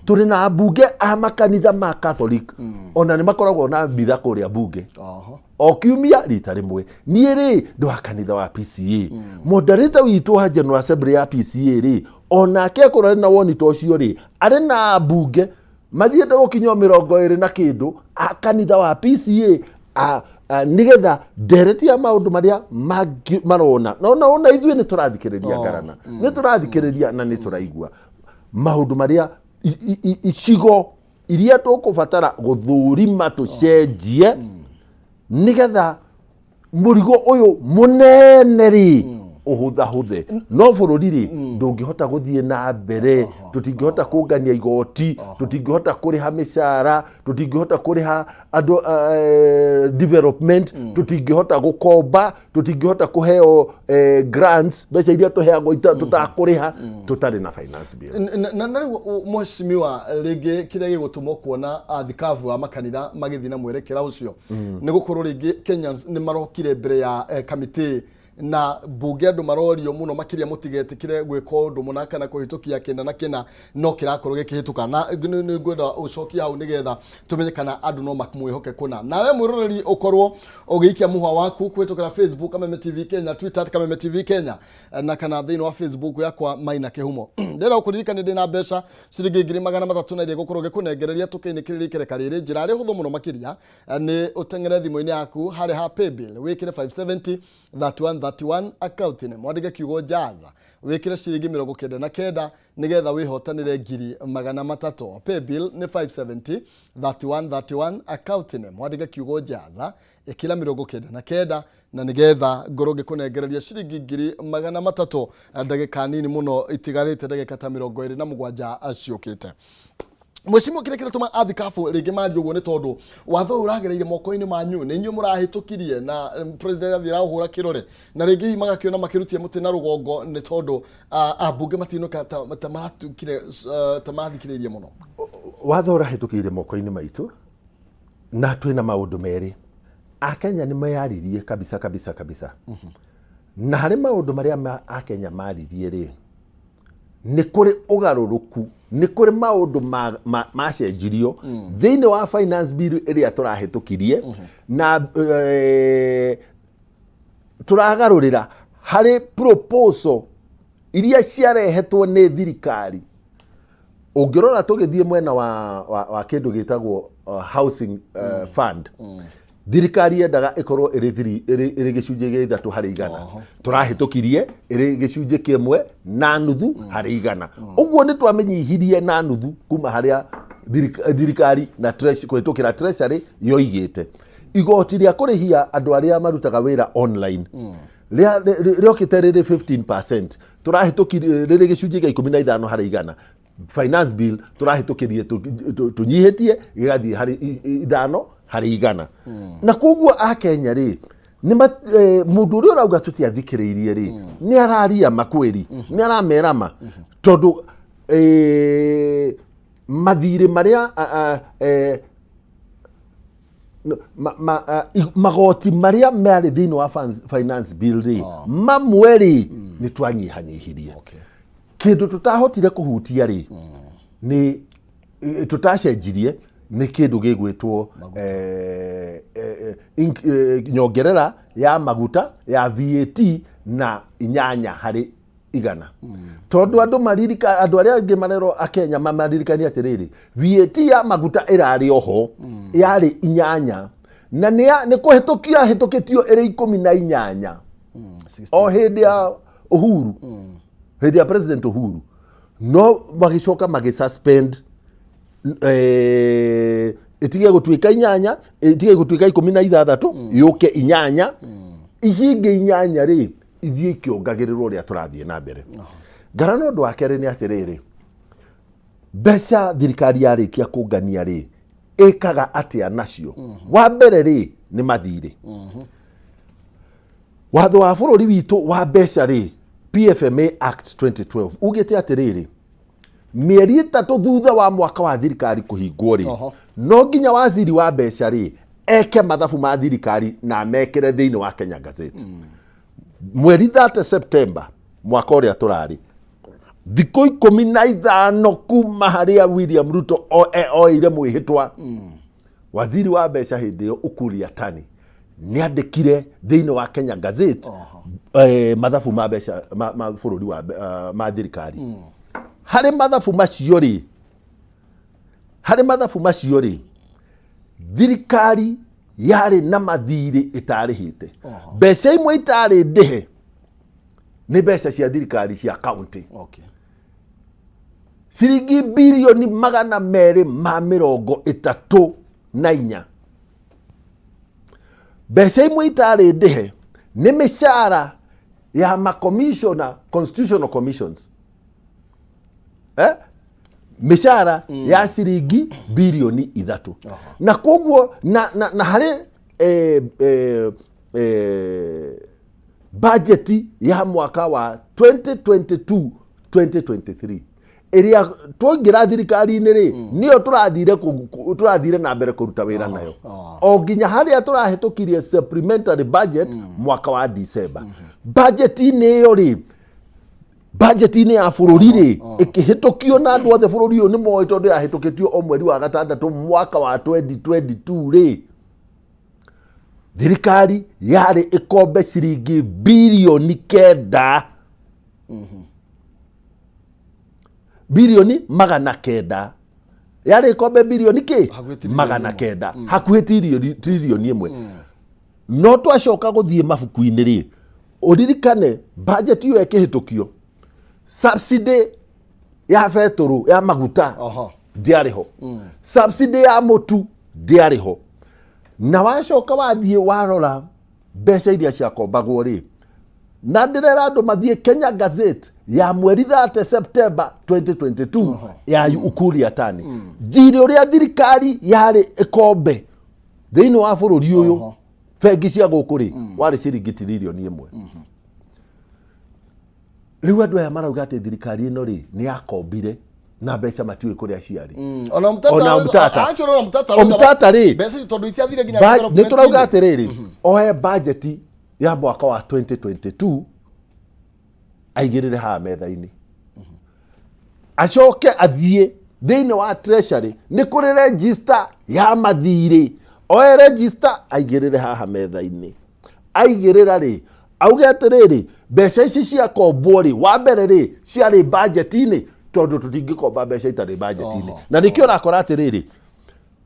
tũrĩ na ambunge a makanitha ma Catholic, ona nĩ makoragwo na mitha kũrĩa mbunge o kiumia rita rĩmwe. Niĩ rĩ, ndĩ wa kanitha wa PCA. Moderator witũ wa General Assembly ya PCA rĩ, onake akorwo arĩ na woni ta ũcio rĩ, arĩ na ambunge mathiĩte gũkinya o 20 na kĩndũ a kanitha wa PCA nĩgetha ndereti ya maũndũ marĩa marona. No ona ithuĩ nĩ tũrathikĩrĩria, ngarana nĩ tũrathikĩrĩria na nĩ tũraigua maũndũ marĩa icigo. Iria tũkũbatara gũthũrima tũcenjie nĩgetha mũrigo ũyũ mũnene rĩ ũhũthahũthe. No bũrũri rĩ, ndũngĩhota gũthiĩ na mbere. Tũtingĩhota kũngania igoti, tũtingĩhota kũrĩha mĩcara, tũtingĩhota kũrĩha andũ development, tũtingĩhota gũkomba, tũtingĩhota kũheo grants, mbeca iria tũheagwo tũtakũrĩha tũtarĩ na finance bill. Na rĩu, mheshimiwa, rĩngĩ kĩrĩa gĩgũtũma kuona athikabu a makanitha magĩthiĩ na mwerekera ũcio nĩ gũkorwo rĩngĩ Kenyans nĩ marokire mbere ya kamĩtĩ na mbunge, andũ marorio mũno makĩria mũtigetĩkĩre gwĩka ũndũ mũna kana kũhĩtũkia kĩna na kĩna, no kĩrakorwo gĩkĩhĩtũka. Na nĩ ngwenda ũcokie hau nĩgetha tũmenye kana andũ no mamwĩhoke kũna. Nawe mwĩroreri, ũkorwo ũgĩikia mũhwa waku kũhĩtũkĩra Facebook Kameme TV Kenya, Twitter @KamemeTV Kenya, na kana thĩinĩ wa Facebook yakwa Maina Kĩhumo. Ndĩrenda gũkũririkania ndĩna mbeca ciringi 300,000 na iria ngũkorwo ngĩkũnengereria tũkĩinĩkĩrĩria ikereka rĩrĩ. Njĩra arĩ hũthũ mũno makĩria nĩ ũteng'ere thimũ-inĩ yaku harĩa ha paybill, wĩkĩre 570 3131, account-inĩ mwandĩke kiugo "jaza", wĩkĩre ciringi 99 nĩgetha wĩhotanĩre 300,000. Paybill nĩ 570 3131, account-inĩ mwandĩke kiugo "jaza", ĩkĩra 99 na nĩgetha ngorwo ngĩkũnengereria ciringi 300,000 ndagĩka nini mũno itigarĩte, ndagĩka ta 27 ciũkĩte. Mwĩcimũ, kĩrĩa kĩratũma athikabu rĩngĩ marie ũguo nĩ tondũ watho ũyũ ũragereire moko-inĩ manyu, nĩ inyuĩ mũrahĩtũkirie na president athiĩ arahũra kĩrore, na rĩngĩ hihi magakĩona makĩrutia mũtĩ na rũgongo nĩ tondũ ambunge matinũka ta maratukire ta marathikĩrĩirie mũno. Watho ũrahĩtũkĩire moko-inĩ maitũ na twĩna maũndũ merĩ. Akenya nĩ meyaririe kabisa kabisa kabisa, na harĩ maũndũ marĩa akenya maririe rĩ, nĩ kũrĩ ũgarũrũku, nĩ kũrĩ maũndũ macenjirio thĩinĩ wa finance bill ĩrĩa tũrahĩtũkirie na tũragarũrĩra harĩ proposal iria ciarehetwo nĩ thirikari. Ũngĩrora tũgĩthiĩ mwena wa kĩndũ gĩtagwo housing fund, thirikari yendaga ĩkorwo ĩrĩ 3% tũrahĩtũkirie ĩrĩ 1.5%. Ũguo nĩ twamĩnyihirie na nuthu kuma harĩa thirikari na kũhĩtũkĩra treasury yoigĩte. Igoti rĩa kũrĩhia andũ arĩa marutaga wĩra online rĩokĩte rĩrĩ 15%, tũrahĩtũkirie rĩrĩ 15%. Finance bill tũrahĩtũkĩrie tũnyihĩtie gĩgathiĩ harĩ 5%. Na koguo akenya rĩ, mũndũ ũrĩa ũrauga tũtiathikĩrĩirie rĩ, nĩ araria makwĩri, nĩ aramera ma, tondũ mathirĩ marĩa magoti marĩa marĩ thĩinĩ wa finance bill rĩ, mamwe rĩ, nĩ twanyihanyihirie. Kĩndũ tũtahotire kũhutia rĩ, nĩ tũtacenjirie, nĩ kĩndũ gĩgwĩtwo nyongerera ya maguta ya VAT na 8%, tondũ andũ maririka, andũ arĩa angĩ marerwo akenya mamaririkanie atĩrĩrĩ, VAT ya maguta ĩrarĩ oho yarĩ 8 na nĩ kũhĩtũkia hĩtũkĩtio ĩrĩ 18 o hĩndĩ ya Uhuru, hĩndĩ ya President Uhuru, no magĩcoka magĩsuspend ĩtige gũtuĩka 8, ĩtige gũtuĩka 16, yũke 8. Ici ingĩ 8 rĩ, ithiĩ ikĩongagĩrĩrwo ũrĩa tũrathiĩ na mbere. Ngarana ũndũ wa kerĩ nĩ atĩrĩrĩ, mbeca thirikari yarĩkia kũngania rĩ, ĩkaga atĩa nacio? Wa mbere rĩ, nĩ mathirĩ. Watho wa bũrũri witũ wa mbeca rĩ, PFMA Act 2012, ugĩte atĩrĩrĩ, mĩeri 3 thutha wa mwaka wa thirikari kũhingwo rĩ, no nginya waziri wa mbeca rĩ, eke mathabu ma thirikari na mekĩre thĩinĩ wa Kenya Gazette. Mweri 30 September mwaka ũrĩa tũrarĩ, thikũ 15 kuma harĩa William Ruto oeire mwĩhĩtwa, waziri wa mbeca hĩndĩ ĩyo Ukur Yatani nĩ andĩkire thĩinĩ wa Kenya Gazette mathabu ma mbeca ma bũrũri wa ma thirikari. Harĩ mathabu macio rĩ, thirikari yarĩ na mathirĩ ĩtarĩhĩte. Mbeca imwe itarĩ ndĩhe nĩ mbeca cia thirikari cia county. Ciringi 234 birioni. Mbeca imwe itarĩ ndĩhe nĩ mĩcara ya macommissioner, constitutional commissions, eh? Mĩcara ya ciringi 3 birioni. Na koguo na harĩ bajeti ya mwaka wa 2022 2023 ĩrĩa twaingĩra thirikari-inĩ rĩ, nĩyo tũrathire na mbere kũruta wĩra nayo o nginya harĩa tũrahĩtũkirie supplementary budget mwaka wa December. Budget-inĩ ĩyo rĩ, budget-inĩ ya bũrũri rĩ, ĩkĩhĩtũkio na andũ othe bũrũri ũyũ nĩ moĩ, tondũ yahĩtũkĩtio o mweri wa gatandatũ mwaka wa 2022 rĩ, thirikari yarĩ ĩkombe ciringi 9 birioni, 900 birioni, yarĩ ĩkombe birioni kĩ? Hakuhĩ tiririoni magana ĩmwe. Kenda, hakuhĩ 1 tiririoni. No twacoka gũthiĩ mabuku-inĩ rĩ, ũririkane budget ĩyo ĩkĩhĩtũkio, subsidy ya betũrũ, ya maguta, ndĩarĩ ho, subsidy ya mũtu ndĩarĩ ho. Na wacoka wathiĩ warora mbeca iria ciakombagwo rĩ, na ndĩrera andũ mathiĩ Kenya Gazette ya mweri 30 September 2022 ya Ukur Yatani, thirĩ ũrĩa thirikari yarĩ ĩkombe thĩinĩ wa bũrũri ũyũ bengi cia gũkũ rĩ, warĩ ciringi 1 tiririoni. Rĩu andũ aya marauga atĩ thirikari ĩno rĩ, nĩ yakombire na mbeca matiũĩ kũrĩa ciarĩ. Ona Mutata. Ona Mutata. Actually, ona Mutata. O Mutata rĩ, mbeca icio tondũ itiathire nginya nĩ tũrauga development-inĩ. Atĩrĩrĩ, oe bajeti ya mwaka wa 2022 aigĩrĩre haha metha-inĩ, acoke athiĩ thĩinĩ wa treasury, nĩ kũrĩ register ya mathirĩ, oe register aigĩrĩre haha metha-inĩ. Aigĩrĩra rĩ, auge atĩrĩrĩ, mbeca ici ciakombwo rĩ, wa mbere rĩ, ciarĩ bajeti-inĩ? Tondũ tũtingĩkomba mbeca itarĩ bajeti-inĩ. Na nĩkĩo ũrakora atĩrĩrĩ,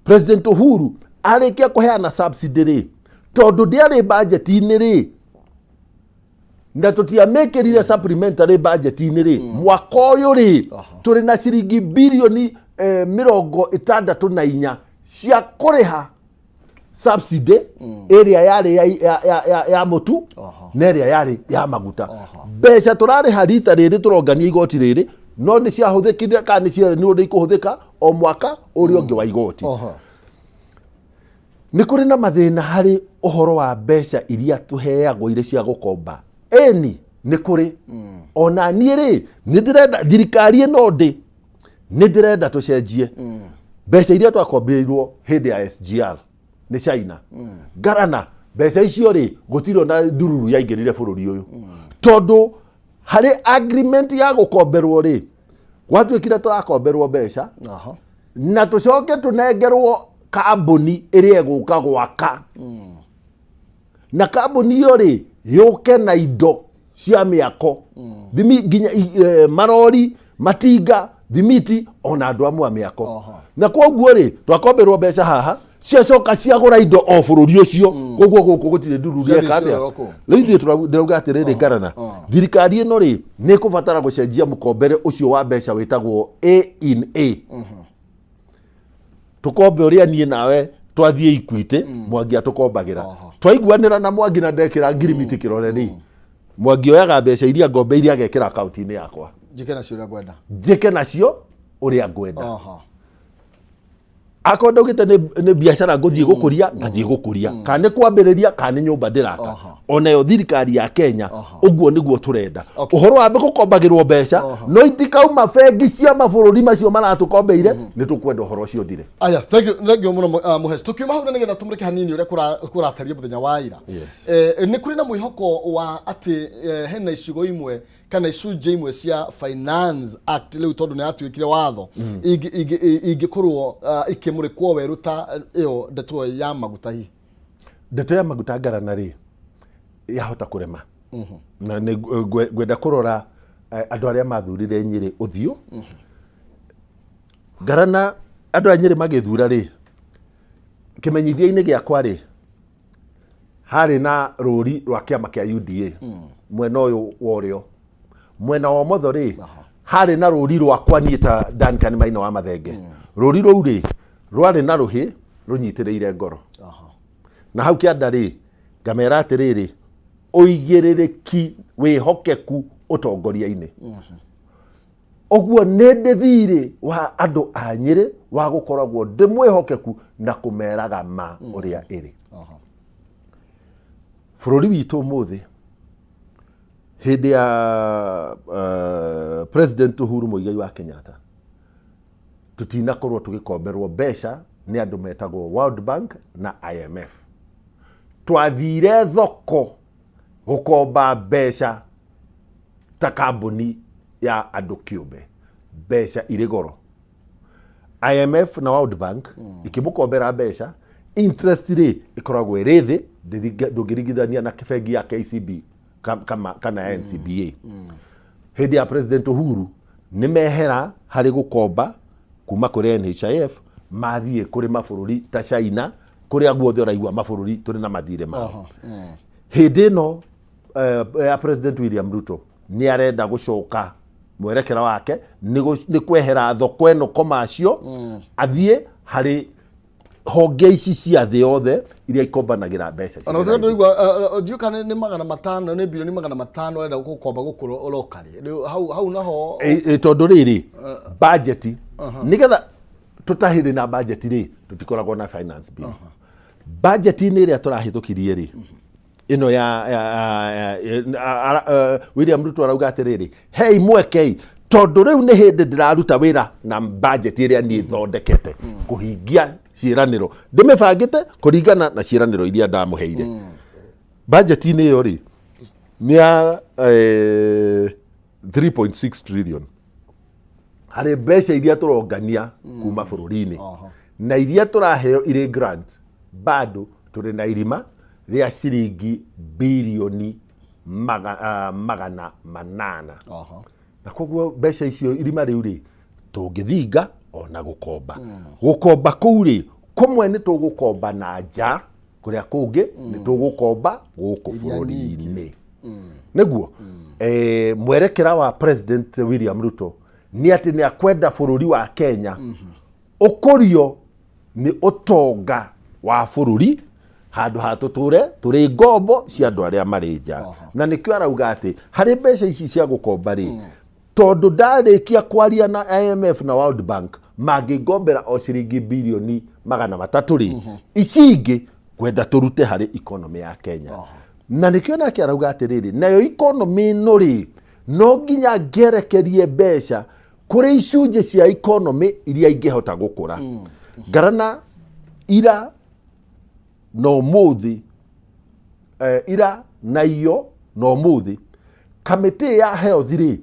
President Uhuru arĩkia kũheana subsidy rĩ, tondũ ndĩarĩ bajeti-inĩ rĩ, na tũtiamĩkĩrire supplementary budget-inĩ rĩ, mwaka ũyũ rĩ, tũrĩ na ciringi 64 birioni cia kũrĩha subsidy ĩrĩa yarĩ ya mũtu na ĩrĩa yarĩ ya maguta. Mbeca tũrarĩha rita rĩrĩ tũrongania igoti rĩrĩ, no nĩ ciahũthĩkire kana nĩ ciarĩ nĩ ikũhũthĩka o mwaka ũrĩa ũngĩ wa igoti. Nĩ kũrĩ na mathĩna harĩ ũhoro wa mbeca iria tũheagwo irĩ cia gũkomba? Ĩni, nĩ kũrĩ. Ona niĩ rĩ, nĩ ndĩrenda thirikari ĩno ndĩ, nĩ ndĩrenda tũcenjie mbeca iria twakombeirwo hĩndĩ ya SGR nĩ China. Ngarana mbeca icio rĩ, gũtirĩ ona ndururu yaingĩrire bũrũri ũyũ, tondũ harĩ agreement ya gũkomberwo rĩ, gwatuĩkire tũrakomberwo mbeca na tũcoke tũnengerwo kambuni ĩrĩa ĩgũka gwaka, na kambuni ĩyo rĩ, yũke na indo cia mĩako, thimi nginya marori, matinga, thimiti, ona andũ amwe a mĩako. Na koguo rĩ, twakomberwo mbeca haha, ciacoka ciagũra indo o bũrũri ũcio, koguo gũkũ gũtirĩ ndururu. Ciathiĩ Eka atĩa? ciothe kũu. Rĩu ithuĩ ndĩrauga atĩrĩrĩ, ngarana, thirikari ĩno rĩ, nĩ ĩkũbatara gũcenjia mũkombere ũcio wa mbeca wĩtagwo A in A. Tũkombe ũrĩa niĩ nawe twathiĩ Equity, Mwangi atũkombagĩra, twaiguanĩra na Mwangi na ndekĩra ngirimiti kĩrore rĩ, Mwangi oyaga mbeca iria ngombe iria agekĩra akaunti-inĩ yakwa. Njĩke nacio ũrĩa ngwenda. Njĩke nacio ũrĩa ngwenda. Akorwo ndaugĩte nĩ biacara ngũthiĩ gũkũria, ngathiĩ gũkũria, kana nĩ kwambĩrĩria, kana nĩ nyũmba ndĩraka. Onayo thirikari ya Kenya ũguo nĩguo tũrenda. Ũhoro wa gũkombagĩrwo mbeca no itikauma bengi cia mabũrũri macio maratũkombeire, nĩ tũkwenda ũhoro ũcio ũthire. Aya, thank you, thank you mũno, Mũheci. Tukiuma hau na nĩgetha tũmũrĩke hanini ũrĩa kũratariĩ mũthenya wa ira. Nĩ kũrĩ na mwĩhoko wa atĩ hena icigo imwe kana icunjĩ imwe cia Finance Act rĩu, tondũ nĩ yatuĩkire watho, ingĩkorwo ikĩmũrĩkwo werũ ta ĩyo ndeto ya maguta hihi? Ndeto ya maguta, ngarana rĩ, yahota kũrema, na nĩ ngwenda kũrora andũ arĩa mathurire Nyĩrĩ ũthiũ. Ngarana, andũ a Nyĩrĩ magĩthura rĩ, kĩmenyithia-inĩ gĩakwa rĩ, harĩ na rũri rwa kĩama kĩa UDA mwena ũyũ wa ũrĩo, mwena wa ũmotho rĩ, Harĩ na rũri rwakwa niĩ ta Duncan Maina wa Mathenge. Rũri rũu rĩ, rwarĩ na rũhĩ rũnyitĩrĩire ngoro. Na hau kĩanda rĩ, ngamera atĩrĩrĩ, ũigĩrĩrĩki, wĩhokeku ũtongoria-inĩ. Ũguo nĩ ndĩ thirĩ wa andũ a Nyĩrĩ wa gũkoragwo ndĩ mwĩhokeku na kũmeraga ma ũrĩa ĩrĩ. Bũrũri witũ ũmũthĩ hĩndĩ ya President Uhuru Muigai wa Kenyatta, tutinakorwo tũgĩkomberwo mbeca nĩ andũ metagwo World Bank na IMF. Twathire thoko gũkomba mbeca ta kambuni ya andũ kĩũmbe, mbeca irĩ goro. IMF na World Bank ikĩmũkombera mbeca, interest rĩ ĩkoragwo ĩrĩ thĩ, ndũngĩringithania na bengi ya KCB kana ya NCBA. Hĩndĩ ya President Uhuru nĩ mehera harĩ gũkomba kuma kũrĩ NHIF, mathiĩ kũrĩ mabũrũri ta China, kũrĩa guothe ũraigua mabũrũri tũrĩ na mathirĩ mao. Hĩndĩ ĩno ya President William Ruto nĩ arenda gũcoka mwerekera wake nĩ kwehera thoko ĩno commercial, athiĩ harĩ honge ici cia thĩ yothe iria ikombanagĩra mbeca Ona cirĩ gũtuĩka raithi. Ndĩraigua ndiũ kana nĩ 500, nĩ bilioni 500 arenda gũkomba gũkũ locally. Rĩu hau naho? Tondũ rĩrĩ, budget, nĩgetha tũtahĩrĩ na budget rĩ, tũtikoragwo na finance bill. Budget-inĩ ĩrĩa tũrahĩtũkirie rĩ, ĩno ya William Ruto arauga atĩrĩrĩ, hei mwekei, tondũ rĩu nĩ hĩndĩ ndĩraruta wĩra na budget ĩrĩa niĩ thondekete kũhingia ciĩranĩro, ndĩmĩbangĩte kũringana na ciĩranĩro iria ndamũheire. Budget-inĩ ĩyo rĩ, nĩ ya 3.6 trillion harĩ mbeca iria tũrongania kuma bũrũri-inĩ na iria tũraheo irĩ grant, bado tũrĩ na irima rĩa ciringi bilioni 800. Na koguo mbeca icio, irima rĩu rĩ, tũngĩthinga ona gũkomba kũu rĩ, kũmwe nĩ tũgũkomba na nja, kũrĩa kũngĩ nĩ tũgũkomba gũkũ Iria bũrũri-inĩ. Nĩguo mwerekera wa President William Ruto nĩ atĩ nĩ akwenda bũrũri wa Kenya ũkũrio nĩ ũtonga wa bũrũri handũ ha tũtũre tũrĩ ngombo cia andũ arĩa marĩ nja. Na nĩkĩo arauga atĩ harĩ mbeca ici cia gũkomba rĩ, tondũ ndarĩkia kwaria na IMF na World Bank, mangĩngombera o ciringi bilioni 300 rĩ, ici ingĩ kwenda tũrute harĩ economy ya Kenya. Na nĩkĩo nake arauga atĩrĩrĩ, nayo economy ĩno rĩ, no nginya ngerekerie mbeca kũrĩ icunjĩ cia economy iria ingĩhota gũkũra. Ngarana ira na ũmũthĩ, ira na iyo na ũmũthĩ, kamĩtĩ ya health rĩ,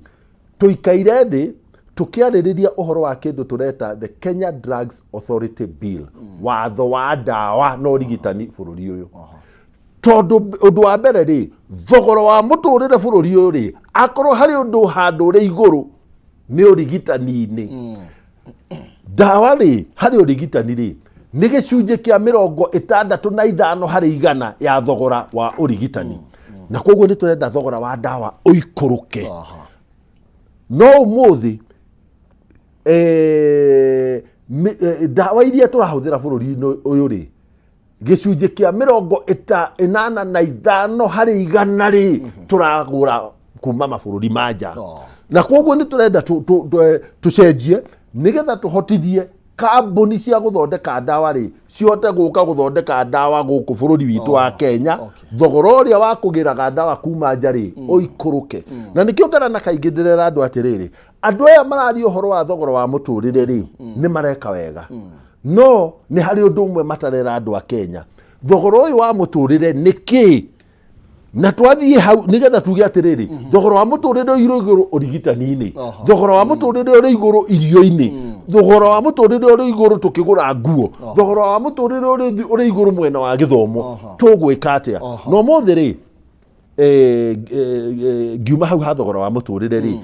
tũikaire thĩ tũkĩarĩrĩria ũhoro wa kĩndũ tũreta the Kenya Drugs Authority Bill, watho wa ndawa na ũrigitani bũrũri ũyũ. Tondũ ũndũ wa mbere rĩ, thogora wa mũtũrĩre bũrũri ũyũ rĩ, akorwo harĩ ũndũ handũ ũrĩ igũrũ nĩ ũrigitani-inĩ. Ndawa rĩ, harĩ ũrigitani rĩ, nĩ gĩcunjĩ kĩa 65% ya thogora wa ũrigitani, na koguo nĩ tũrenda thogora wa ndawa ũikũrũke. No ũmũthĩ ndawa iria tũrahũthĩra bũrũri-inĩ ũyũ rĩ, gĩcunjĩ kĩa 85% rĩ, tũragũra kuma mabũrũri ma nja. Na koguo nĩ tũrenda tũcenjie nĩgetha tũhotithie kambuni cia gũthondeka ndawa rĩ, cihote gũka gũthondeka ndawa gũkũ bũrũri witũ wa Kenya, thogora ũrĩa wa kũgĩraga ndawa kuma nja rĩ, ũikũrũke. Na nĩkĩo ngara na kaingĩ ndĩrera andũ atĩrĩrĩ, andũ aya mararia ũhoro wa thogora wa mũtũrĩre rĩ, nĩ mareka wega, no nĩ harĩ ũndũ ũmwe matarera andũ a Kenya: thogora ũyũ wa mũtũrĩre nĩ kĩĩ? Na twathiĩ hau nĩgetha tuge atĩrĩrĩ, thogora wa mũtũrĩre ũrĩ igũrũ ũrigitani-inĩ, thogora wa mũtũrĩre ũrĩ igũrũ irio-inĩ, thogora wa mũtũrĩre ũrĩ igũrũ tũkĩgũra nguo, thogora wa mũtũrĩre ũrĩ igũrũ mwena wa gĩthomo, tũgwĩka atĩa? Na ũmũthĩ rĩ, ngiuma hau ha thogora wa mũtũrĩre rĩ,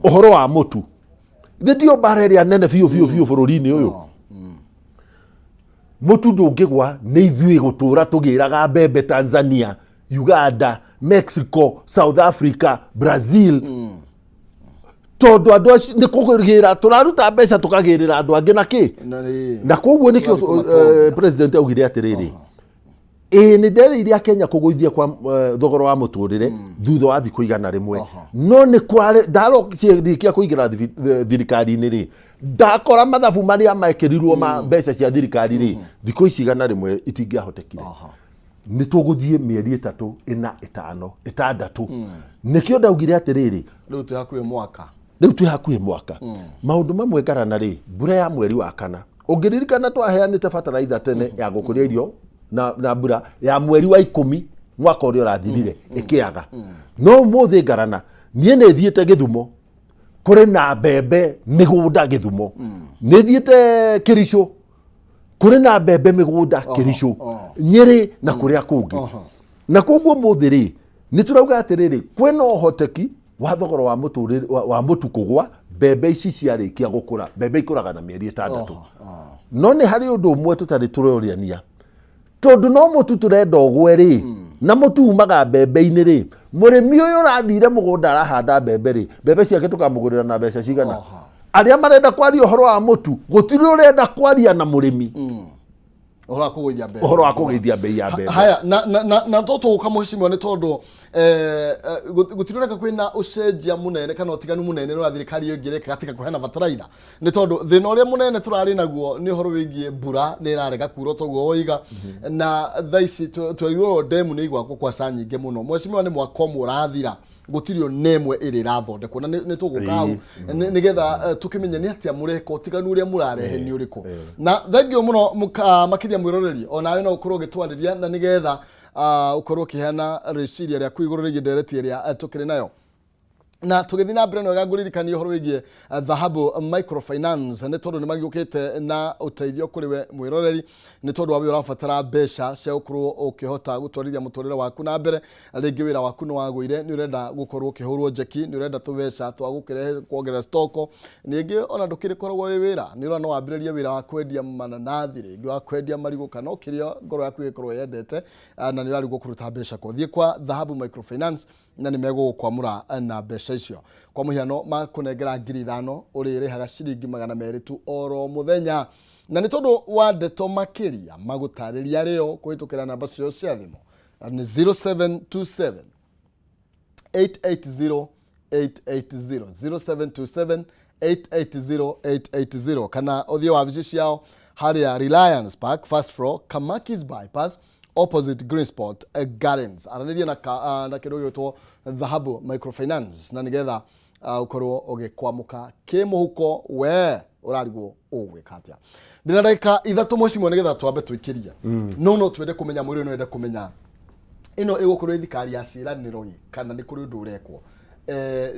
ũhoro wa mũtu thĩ ndio mbara ĩrĩa nene biũ biũ biũ bũrũri-inĩ ũyũ. Mũtu ndũngĩgwa nĩ ithuĩ gũtũra tũgĩraga mbembe Tanzania, Uganda, Mexico, South Africa, Brazil. Tondũ andũ acio nĩ kũgĩra tũraruta mbeca tũkagĩrĩra andũ angĩ na kĩ. Na nĩ Na koguo nĩkĩo Tũrathiĩ kũmatongia. President augire atĩrĩrĩ, ĩĩ nĩ ndereire Akenya kũgũithia kwa thogora wa mũtũrĩre thutha wa thikũ 100. No nĩ kwarĩ ndarokĩrĩkia kũingĩra thirikari-inĩ rĩ, ndakora mathabu marĩa mekĩrirwo ma mbeca cia thirikari rĩ, thikũ ici 100 itingĩahotekire. Nĩ tũgũthiĩ mĩeri 3, 4, 5, 6. Nĩkĩo ndaugire atĩrĩrĩ, Rĩu twĩ hakuhĩ mwaka. Rĩu twĩ hakuhĩ mwaka. Maũndũ mamwe ngarana rĩ, mbura ya mweri wa kana, ũngĩririkana twaheanĩte bataraitha tene ya gũkũria irio na mbura ya mweri wa 10 mwaka ũrĩa ũrathirire ĩkĩaga. No ũmũthĩ ngarana niĩ nĩ thiĩte Gĩthumo, kũrĩ na mbembe mĩgũnda Gĩthumo. Nĩ thiĩte Kĩricũ, kũrĩ na mbembe mĩgũnda Kĩricũ, Nyĩrĩ na kũrĩa kũngĩ. Na koguo ũmũthĩ rĩ, nĩ tũrauga atĩrĩrĩ, kwĩna ũhoteki wa thogora wa mũtũrĩre wa mũtu kũgwa mbembe ici ciarĩkia gũkũra. Mbembe ikũraga na mĩeri 6. No nĩ harĩ ũndũ ũmwe tũtarĩ tũroriania, tondũ no mũtu tũrenda ũgwe rĩ, na mũtu umaga mbembe-inĩ rĩ, mũrĩmi ũyũ ũrathire mũgũnda arahanda mbembe rĩ, mbembe ciake tũkamũgũrĩra na mbeca cigana? Arĩa marenda kwaria ũhoro wa mũtu, gũtirĩ ũrenda kwaria na mũrĩmi ũhoro wa kũgũithia mbembe. Ũhoro wa kũgũithia mbei ya mbembe. Haya, na to tũgũka mũhecimiwa, nĩ tondũ gũtironeka kwĩna ũcenjia mũnene kana ũtiganu mũnene ũrĩa thirikari ĩyo ĩngĩreka tiga kũheana bataraitha, nĩ tondũ thĩna ũrĩa mũnene tũrarĩ naguo nĩ ũhoro wĩgiĩ mbura nĩ ĩrarega kura toguo woiga. Na thaa ici twerirwo ndemu nĩ igwakwo kwa ca nyingĩ mũno, mheshimiwa, nĩ mwaka ũmwe ũrathira gũtirĩ ona ĩmwe ĩrĩ ĩrathondekwo. Na nĩ tũgũka hau nĩgetha tũkĩmenye nĩ atĩa mũreka, ũtiganu ũrĩa mũrarehe nĩ ũrĩkũ. Na thengiũ mũno makĩria mwĩroreri, onawe no ũkorwo ũgĩtwarĩria na nĩgetha ũkorwo ũkĩheana rĩciria rĩaku igũrũ rĩgiĩ ndereti ĩrĩa tũkĩrĩ nayo. Na tũgĩthiĩ na mbere, no wega ngũririkanie ũhoro wĩgiĩ Dhahabu Microfinance, nĩ tondũ nĩ magĩũkĩte na ũteithio kũrĩ we mwĩroreri, nĩ tondũ wa we ũrabatara mbeca cia gũkorwo ũkĩhota gũtwarithia mũtũrĩre waku na mbere. Rĩngĩ wĩra waku nĩ wagũire, nĩ ũrenda gũkorwo ũkĩhũrwo njeki, nĩ ũrenda tũbeca twa gũkĩrehe kuongerera stoko. Ningĩ ona ndũkĩrĩ koragwo wĩ wĩra, nĩ ũrona no wambĩrĩrie wĩra wa kwendia mananathi, rĩngĩ wa kwendia marigũ, kana o kĩrĩa ngoro yaku ĩgĩkorwo yendete, na nĩ ũrarigwo kũruta mbeca kũ. Thiĩ kwa Dhahabu Microfinance na nĩ megũgũkwamũra na mbeca icio. Kwa mũhiano, makũnengera 5,000, ũrĩrĩhaga ciringi 200 tu oro mũthenya. Na nĩ tondũ wa ndeto makĩria, magũtarĩria rĩo kũhĩtũkĩra namba ciao cia thimũ nĩ 0727 880 880, 0727 880 880, kana ũthiĩ wabici ciao harĩa Reliance Park, first floor, Kamakis Bypass, opposite Green Spot Gardens. Aranĩria na kĩndũ gĩgwĩtwo Dhahabu Microfinance na nĩgetha ũkorwo ũgĩkwamũka kĩmũhuko we ũrarigwo ũgwĩka atĩa. Ndĩna ndagĩka 3, mheshimiwa, nĩgetha twambe tũikĩrie. No twende kũmenya, mwĩrĩ no ende kũmenya, ĩno ĩgũkorwo ĩ thirikari ya ciĩranĩro ĩ, kana nĩ kũrĩ ũndũ ũrekwo?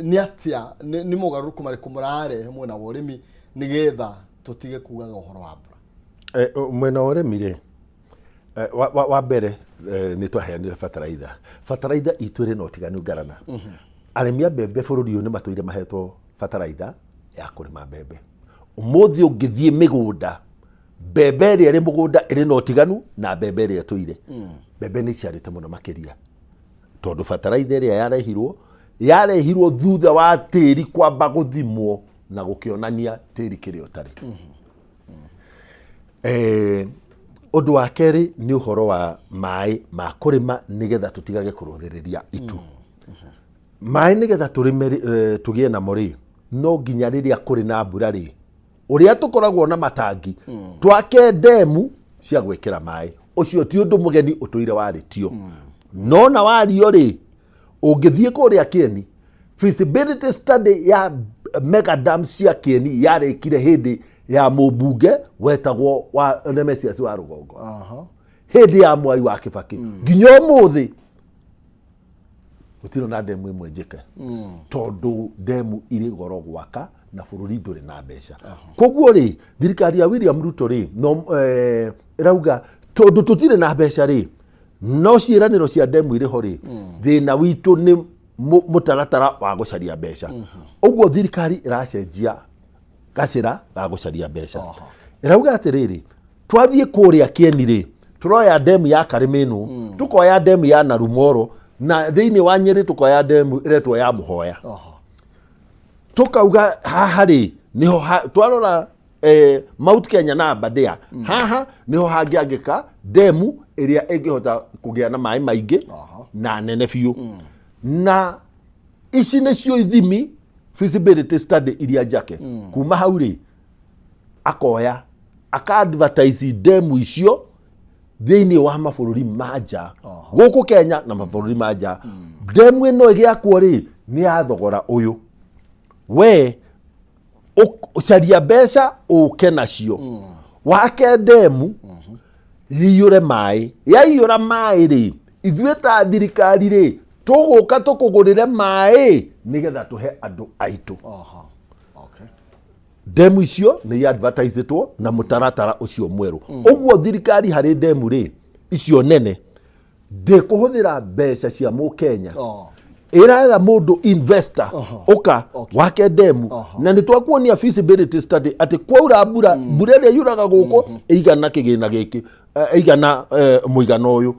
Nĩ atĩa, nĩ mogarũrũku marĩkũ mũrarehe mwena wa ũrĩmi nĩgetha tũtige kugaga ũhoro wa mbura? Mwena wa ũrĩmi rĩ, wa mbere nĩ twaheanire bataraitha. Bataraitha itũ ĩrĩ na ũtiganu ngarana. Arĩmi a mbembe bũrũri ũyũ nĩ matũire mahetwo bataraitha ya kũrĩma mbembe. Ũmũthĩ ũngĩthiĩ mĩgũnda, mbembe ĩrĩa ĩrĩ mũgũnda ĩrĩ na ũtiganu na mbembe ĩrĩa ĩtũire. Mbembe nĩ iciarĩte mũno makĩria, tondũ bataraitha ĩrĩa yarehirwo thutha wa tĩri kwamba gũthimwo na gũkĩonania tĩri kĩrĩa ũtarĩ. Ũndũ wa kerĩ nĩ ũhoro wa maĩ ma kũrĩma, nĩgetha tũtigage kũrũthĩrĩria itu. Maĩ nĩgetha tũrĩme tũgĩe namo rĩ, no nginya rĩrĩa kũrĩ na mbura rĩ, ũrĩa tũkoragwo na matangi, twake ndemu cia gwĩkĩra maĩ. Ũcio ti ũndũ mũgeni, ũtũire warĩtio. No na wario rĩ, ũngĩthiĩ kũrĩa Kĩeni, feasibility study ya mega dams cia Kĩeni yarĩkire hĩndĩ ya mũmbunge wetagwo wa Nemesias wa Rũgongo, hĩndĩ ya Mwai wa Kĩbakĩ. Nginya ũmũthĩ gũtirĩ na ndemu ĩmwe njĩke, tondũ ndemu irĩ goro gwaka na bũrũri ndũrĩ na mbeca. Koguo rĩ, thirikari ya William Ruto rĩ, no ĩrauga tondũ tũtirĩ na mbeca rĩ, no ciĩranĩro cia ndemu irĩ ho rĩ, thĩna witũ nĩ mũtaratara wa gũcaria mbeca. Ũguo thirikari ĩracenjia gacĩra ga gũcaria mbeca. Ĩrauga atĩrĩrĩ, twathiĩ kũrĩa Kĩeni rĩ, tũroya ndemu ya Karĩmĩnũ, tũkoya ndemu ya Narumoro, na thĩinĩ wa Nyĩrĩ tũkoya ndemu ĩretwo ya Mũhoya. Tukauga haha rĩ niho twarora Mount Kenya na Aberdare, haha niho hangĩangĩka demu ĩrĩa ĩngĩhota kũgĩa na maĩ maingĩ na nene biũ. Na ici nĩcio ithimi feasibility study iria njake. Kuma hau rĩ, akoya aka advertise demu icio thĩinĩ wa mabũrũri ma nja, gũkũ Kenya na mabũrũri ma nja. Demu ĩno ĩgĩakwo rĩ, nĩ ya thogora ũyũ, we caria mbeca ũke nacio wake demu iyũre maĩ. Yaiyũra maĩ rĩ, ithuĩ ta thirikari rĩ, tũgũka tũkũgũrĩre maĩ nĩgetha tũhe andũ aitũ. Demu icio nĩ advertisetwo na mũtaratara ũcio mwerũ. Ũguo thirikari harĩ demu rĩ icio nene ndĩkũhũthĩra mbeca cia mũkenya, ĩrera mũndũ investor ũka wake demu, na nĩ twakuonia feasibility study atĩ kwaura mbura, mbura ĩrĩa yuraga gũkũ ĩigana kĩgĩna gĩkĩ, ĩigana mũigana ũyũ,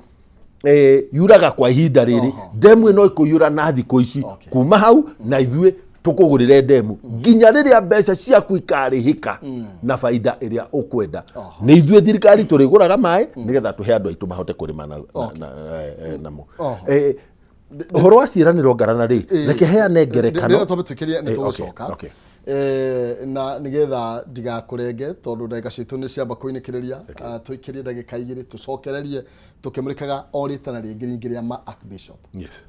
yuraga kwa ihinda rĩrĩ, demu ĩno ĩkũiyũra na thikũ ici. Kuma hau na ithuĩ tũkũgũrĩre demu nginya rĩrĩa mbeca ciaku ikarĩhĩka na baida ĩrĩa ũkwenda. Nĩ ithuĩ thirikari tũrĩgũraga maĩ nĩgetha tũhe andũ aitũ mahote kũrĩma namo. Ũhoro wa ciĩranĩro ngarana rĩ, reke heane ngerekano. Ndĩrenda twambe twĩkĩrie nĩ tũgũcoka na nĩgetha ndigakũrenge tondũ ndagĩka citũ nĩ ciamba kũinĩkĩrĩria. Tũikĩrie ndagĩka igĩrĩ tũcokererie tũkĩmũrĩkaga o rĩtana rĩngĩ rĩngĩ rĩa ma Archbishop.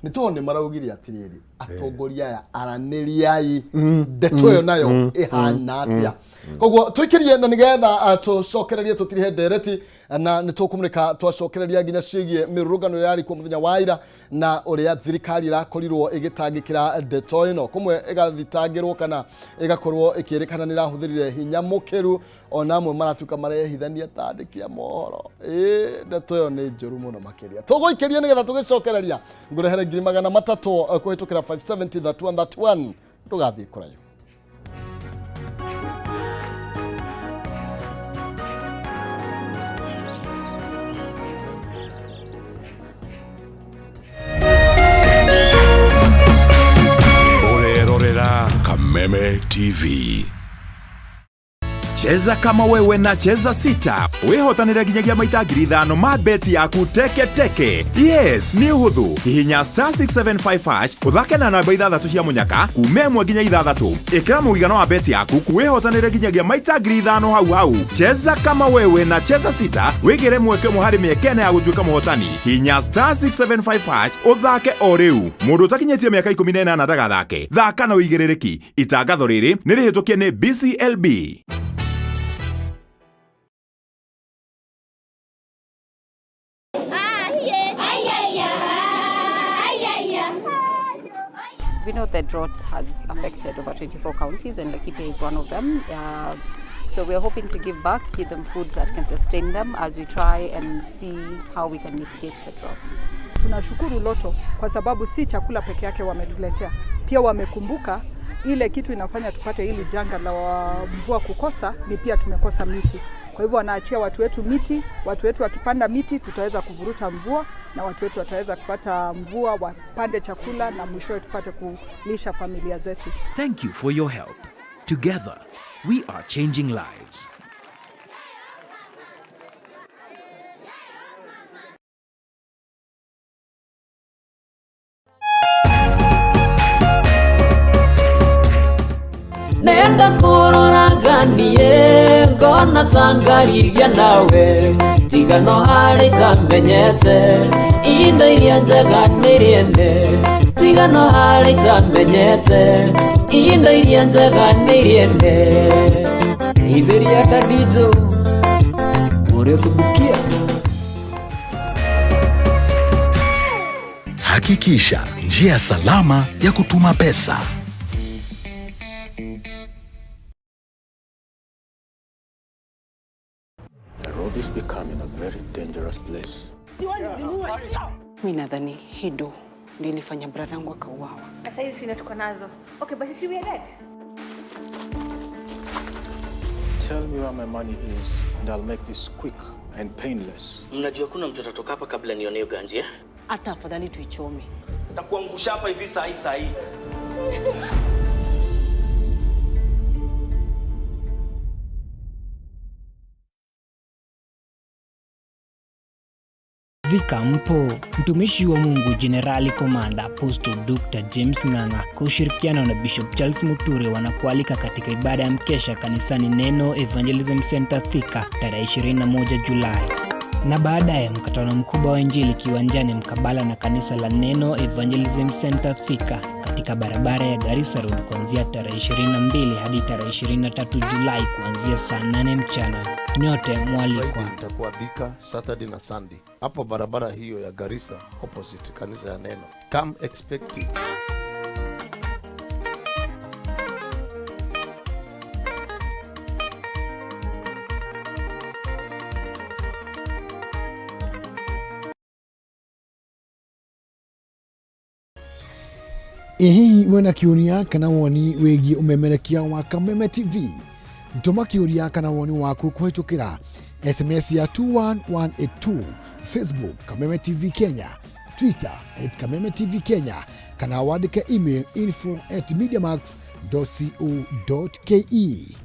Nĩ tondũ nĩ maraugire atĩrĩrĩ, atongoria aya aranĩriai, ndeto ĩyo nayo ĩhana atĩa? Koguo tũikĩrie na nĩgetha tũcokererie tũtirihe ndereti, na nĩ tũkũmũrĩka twacokereria nginya ciĩgiĩ mĩrũrũngano ĩrĩa yarĩ kuo mũthenya wa ira na ũrĩa thirikari ĩrakorirwo ĩgĩtangĩkĩra ndeto ĩno, kũmwe ĩgathitangĩrwo kana ĩgakorwo ĩkĩrĩkana nĩ ĩrahũthĩrire hinya mũkĩru, ona amwe maratuĩka marehithania ta andĩki a mohoro. Ĩĩ, ndeto ĩyo nĩ njũru mũno makĩria. Tũgũikĩria nĩgetha tũgĩcokereria ngũrehere 300,000 kũhĩtũkĩra 570 31 31. Ndũgathiĩ kũraihu. Ũrerorera Kameme TV. Cheza kama wewe na Cheza Sita wihotanire nginyagia maita 5,000 ma beti yaku teke teke. Yes, nĩ ũhũthũ. Hihinya star 675 hash ũthake na namba ithathatũ cia mũnyaka kuma 1 nginya 6. Ĩkĩra mũigana wa beti yaku wihotanire nginyagia maita 5,000 hau hau. Cheza kama wewe na Cheza Sita wĩgĩre mweke ũmwe harĩ mĩeke ĩna ya gũtuĩka mũhotani. Hihinya star 675 hash ũthake o rĩu. Mũndũ ũtakinyĩtie mĩaka 18 ndagathake. Thaka na ũigĩrĩrĩki. Itangatho rĩrĩ nĩ rĩhĩtũkie nĩ BCLB. We know the drought has affected over 24 counties and Laikipia is one of them. So we are hoping to give back, give them food that can sustain them as we try and see how we can mitigate the drought. Tunashukuru Lotto kwa sababu si chakula peke yake wametuletea, pia wamekumbuka ile kitu inafanya tupate hili janga la mvua kukosa ni pia tumekosa miti. Kwa hivyo wanaachia watu wetu miti, watu wetu wakipanda miti tutaweza kuvuruta mvua na watu wetu wataweza kupata mvua, wapande chakula na mwishowe tupate kulisha familia zetu. Thank you for your help. Together, we are changing lives. Nenda kuroraganie ngona tangarigia nawe tiga no harĩ itamenyete indo iria njega nĩ riene tiga no harĩ itamenyete indo iria njega nĩ riene itheria dadijo ũrĩa. Hakikisha njia salama ya kutuma pesa. Nairobi is becoming a very dangerous place. Mi nadhani hido ndio ilifanya brother yangu akauawa. Sasa hizi sina tuko nazo. Okay, basi si we are dead. Tell me where my money is and I'll make this quick and painless. Mnajua kuna mtu atatoka hapa kabla nione hiyo ganji eh? Hata afadhali tuichome. Takuangusha hapa hivi saa hii saa hii. Thika mpo. Mtumishi wa Mungu Jenerali Komanda Apostle Dr. James Ng'ang'a kwa ushirikiano na Bishop Charles Muturi wanakualika katika ibada ya mkesha kanisani Neno Evangelism Center Thika tarehe 21 Julai na baadaye mkutano mkubwa wa Injili kiwanjani mkabala na kanisa la Neno Evangelism Center Thika katika barabara ya Garissa Road kuanzia tarehe 22 hadi tarehe 23 Julai kuanzia saa 8 mchana. Nyote mwalikwa. Friday nitakuwa Thika, Saturday na Sunday hapo barabara hiyo ya Garissa opposite kanisa ya Neno. Come expecting. Ĩ hihi wĩna kĩũria kana woni wĩgiĩ ũmemerekia wa Kameme TV? Tũma kĩũria kana woni waku kũhĩtũkĩra SMS ya 21182, Facebook Kameme TV Kenya, Twitter at Kameme TV Kenya, kana wandĩke email info at mediamax.co.ke.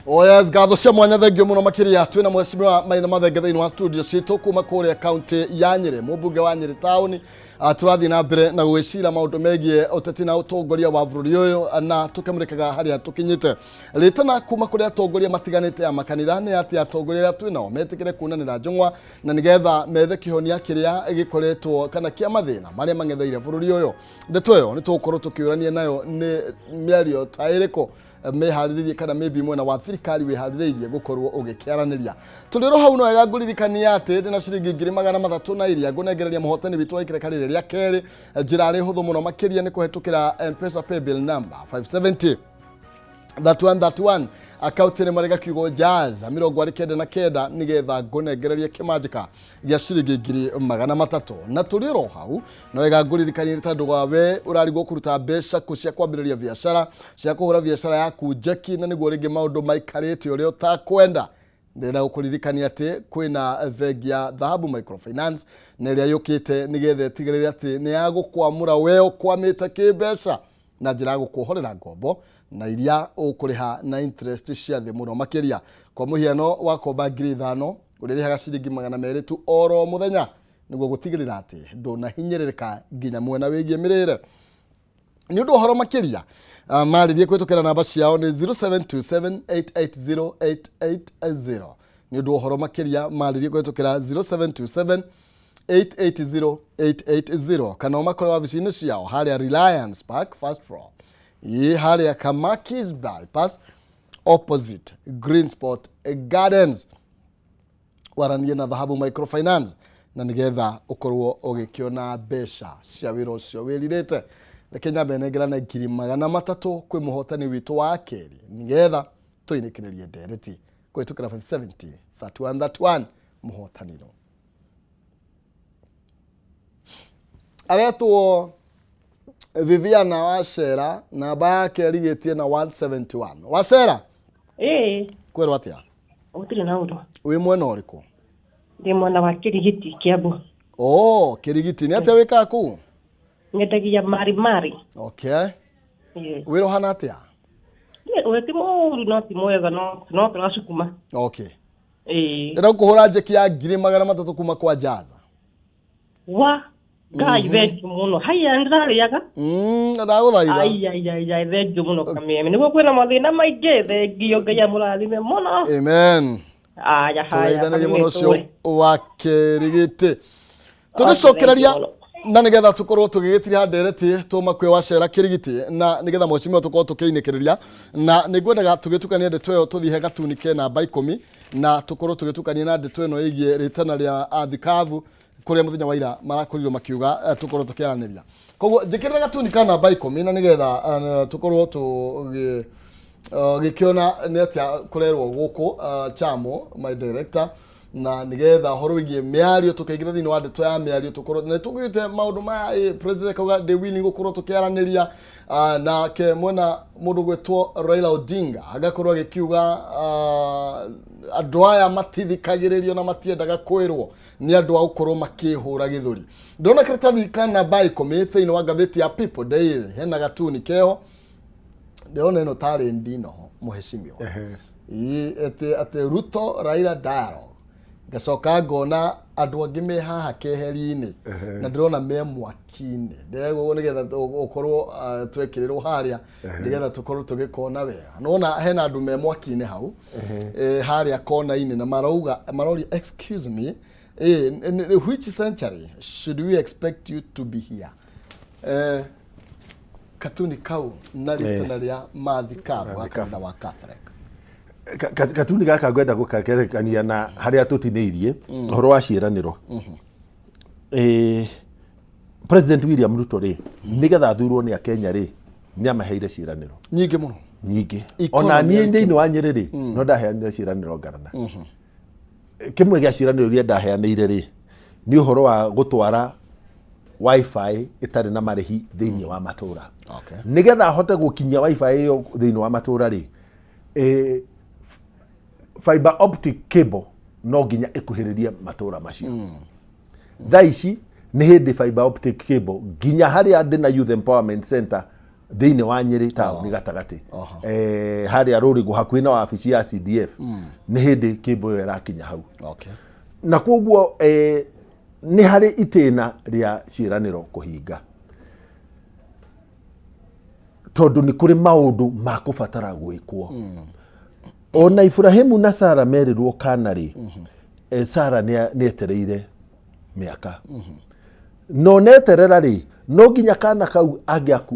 Oh yes, ngatho cia mwanya thengio muno makiria twina mheshimiwa Maina Mathenge thiini wa studio citũ kuma kũrĩa kaunti ya Nyĩrĩ, mũmbunge wa Nyĩrĩ town. Tũrathiĩ na mbere na gwĩcira maũndũ megiĩ ũteti na ũtongoria wa bũrũri ũyũ na tũkĩmũrĩkaga harĩa tũkinyĩte. Rĩtana kuma kũrĩ atongoria matiganĩte ya makanitha nĩ atĩ atongoria arĩa twĩnao metĩkĩre kunanĩra njũng'wa na nĩgetha methe kĩhonia kĩrĩa gĩkoretwo kana kĩa mathĩna marĩa mang'etheire bũrũri ũyũ. Ndeto ĩyo nĩ tũgũkorwo tũkĩũrania nayo nĩ mĩario ta ĩrĩkũ meharĩrĩirie kana maybe mwena wa thirikari wĩharĩrĩirie gũkorwo ũgĩkĩaranĩria. Tũrĩ oro hau no wega ngũririkania atĩ ndĩna ciringi 300,000 na iria ngũnengereria mũhotani witũ wa ikereka rĩrĩ rĩa kerĩ. Njĩra arĩ hũthũ mũno makĩria nĩ kũhetũkĩra M-Pesa paybill number 570 3131 akaunti nĩ marega kiugo jazz 99 nĩgetha ngũnengererie kĩmanjĩka gĩa ciringi 300,000. Na tũrĩ oro hau no wega ngũririkanie tondũ wa we ũrarigwo kũruta mbeca kũ cia kwambĩrĩria biacara, cia kũhũra biacara yaku njeki, na nĩguo rĩngĩ maũndũ maikarĩte ũrĩa ũtakwenda. Ndĩrenda gũkũririkania atĩ kwĩna bengi ya Dhahabu Microfinance na ĩrĩa yũkĩte nĩgetha ĩtigĩrĩre atĩ nĩ yagũkwamũra we ũkwamĩte kĩmbeca na njĩra ya gũkuohorera ngombo na iria ũkũrĩha na interest cia thĩ mũno makĩria. Kwa mũhiano wakomba 5,000 ũrĩrĩhaga ciringi 200 tu oro mũthenya nĩguo gũtigĩrĩra atĩ ndũnahinyĩrĩrĩka nginya mwena wĩgiĩ mĩrĩre. Nĩ ũndũ ũhoro makĩria marĩrie kũhĩtũkĩra namba ciao nĩ 0727880880. Nĩ ũndũ ũhoro makĩria marĩrie kũhĩtũkĩra 0727880880 kana ũmakore wabici-inĩ ciao harĩa Reliance Park first floor, ĩ harĩa Kamakis bypass opposite Green Spot Gardens. Waranie na Dhahabu Microfinance na nigetha ukorwo ugikiona mbeca cia wĩra ũcio wĩrirĩte. Reke nyambe nengerane 300,000 kwĩ mũhotani witũ wa kerĩ nigetha tũinĩkĩrĩrie ndereti kũhĩtũkĩra 570 3131. Mũhotani no aretwo Viviana Wacera, namba yake ĩrigĩtie na 171. Wacera, Ĩĩ, kwĩrwo atĩa? Gũtirĩ na ũndũ. Wĩ mwena ũrĩkũ? Ndĩ mwena wa Kĩrigiti, Kĩambu. Oh, Kĩrigiti. Nĩ atĩa wĩkaga kũu? Nyendagia mari mari. Okay. Ĩĩ. Wĩra ũhana atĩa? Ĩĩ, ti mũũru no ti mwega no tũracukuma. Okay. Ĩĩ. Ndĩrenda gũkũhũra njeki ya 300,000 kuma kwa Jaza. Wa Ngai, thengiũ mũno. Haiya, nĩndĩrarĩaga. Ndagũthaitha. Ai ai ai ai, thengiũ mũno Kameme. Nĩguo kwĩna mathĩna maingĩ, thengiũ, Ngai amũrathime mũno. Amen. Aya, haya. Tũgeithanagie Kameme mũno ũcio tũĩ. wa Kĩrigiti. Tũgĩcokereria Thengiũ mũno. Na nigetha tukorwo tũgĩgĩtiriha ndereti tuma kwĩ Wacera Kĩrigiti na nigetha mheshimiwa tukorwo tũkĩinĩkĩrĩria na nĩngwendaga tũgĩtukanie ndeto ĩyo tũthiĩ he gatuni ke namba 10 na tũkorwo tũgĩtukania na ndeto ĩno ĩgiĩ rĩtana rĩa athikabu kũrĩa mũthenya wa ira marakorirwo makiuga tũkorwo tũkĩaranĩria. Koguo njĩkĩrĩra gatuni ka namba 10 na nĩgetha tũkorwo tũgĩkĩona nĩ atĩa kũrerwo gũkũ. Chamo my director Na nĩgetha ũhoro wĩgiĩ mĩario tũkaingĩra thĩinĩ wa ndeto ya mĩario, tũkorwo nĩ tũgĩte maũndũ maya. President kauga ndĩ willing gũkorwo tũkĩaranĩria. Nake mwena mũndũ gwĩtwo Raila Odinga agakorwo agĩkiuga andũ aya matithikagĩrĩrio na matiendaga kwĩrwo nĩ andũ a gũkorwo makĩhũra gĩthũri. Ndĩrona karatathi ka namba 10 thĩinĩ wa ngathĩti ya People Daily, hena gatuni keho, ndĩrona ĩno tarĩ ndinoho mũhecimiwa. Ĩĩ, atĩ Ruto Raila dialogue, ngacoka ngona andũ angĩ me haha keheri-inĩ na ndĩrona me mwaki-inĩ. Ndĩrego nĩgetha ũkorwo twekĩrĩrwo harĩa nĩgetha tũkorwo tũgĩkona wega. Nona hena andũ me mwaki-inĩ hau, harĩa kona-inĩ, na marauga, maroria, "Excuse me, which century should we expect you to be here?" Katuni kau na rĩtana rĩa mathikabu wa kanitha wa Catholic. Katuni gaka ngwenda gũkagerekania na harĩa tũtinĩirie ũhoro wa ciĩranĩro. President William Ruto rĩ, nĩgetha athurwo nĩ akenya rĩ, nĩ amaheire ciĩranĩro nyingĩ mũno. Nyingĩ. Economy Ona niĩ yarĩ thĩinĩ wa Nyĩrĩ rĩ, no ndaheanire ciĩranĩro ngarana. Kĩmwe gĩa ciĩranĩro iria ndaheanĩire rĩ, nĩ ũhoro wa gũtwara WiFi ĩtarĩ na marĩhi thĩinĩ wa matũra. Nĩgetha ahote gũkinyia WiFi ĩyo thĩinĩ wa matũra rĩ, fiber optic cable no nginya ĩkuhĩrĩrie matũra macio. Thaa ici nĩ hĩndĩ fiber optic cable nginya harĩa ndĩ na youth empowerment center thĩinĩ wa Nyĩrĩ taũni gatagatĩ, harĩa Rũrĩgũ hakuhĩ na wabici ya CDF, nĩ hĩndĩ cable ĩyo ĩrakinya hau. Na koguo nĩ harĩ itĩna rĩa ciĩranĩro kũhinga, tondũ nĩ kũrĩ maũndũ ma kũbatara gwĩkwo. Ona Iburahimu na Sara merirwo kana rĩ, Sara nĩ etereire mĩaka, no neterera rĩ, no nginya kana kau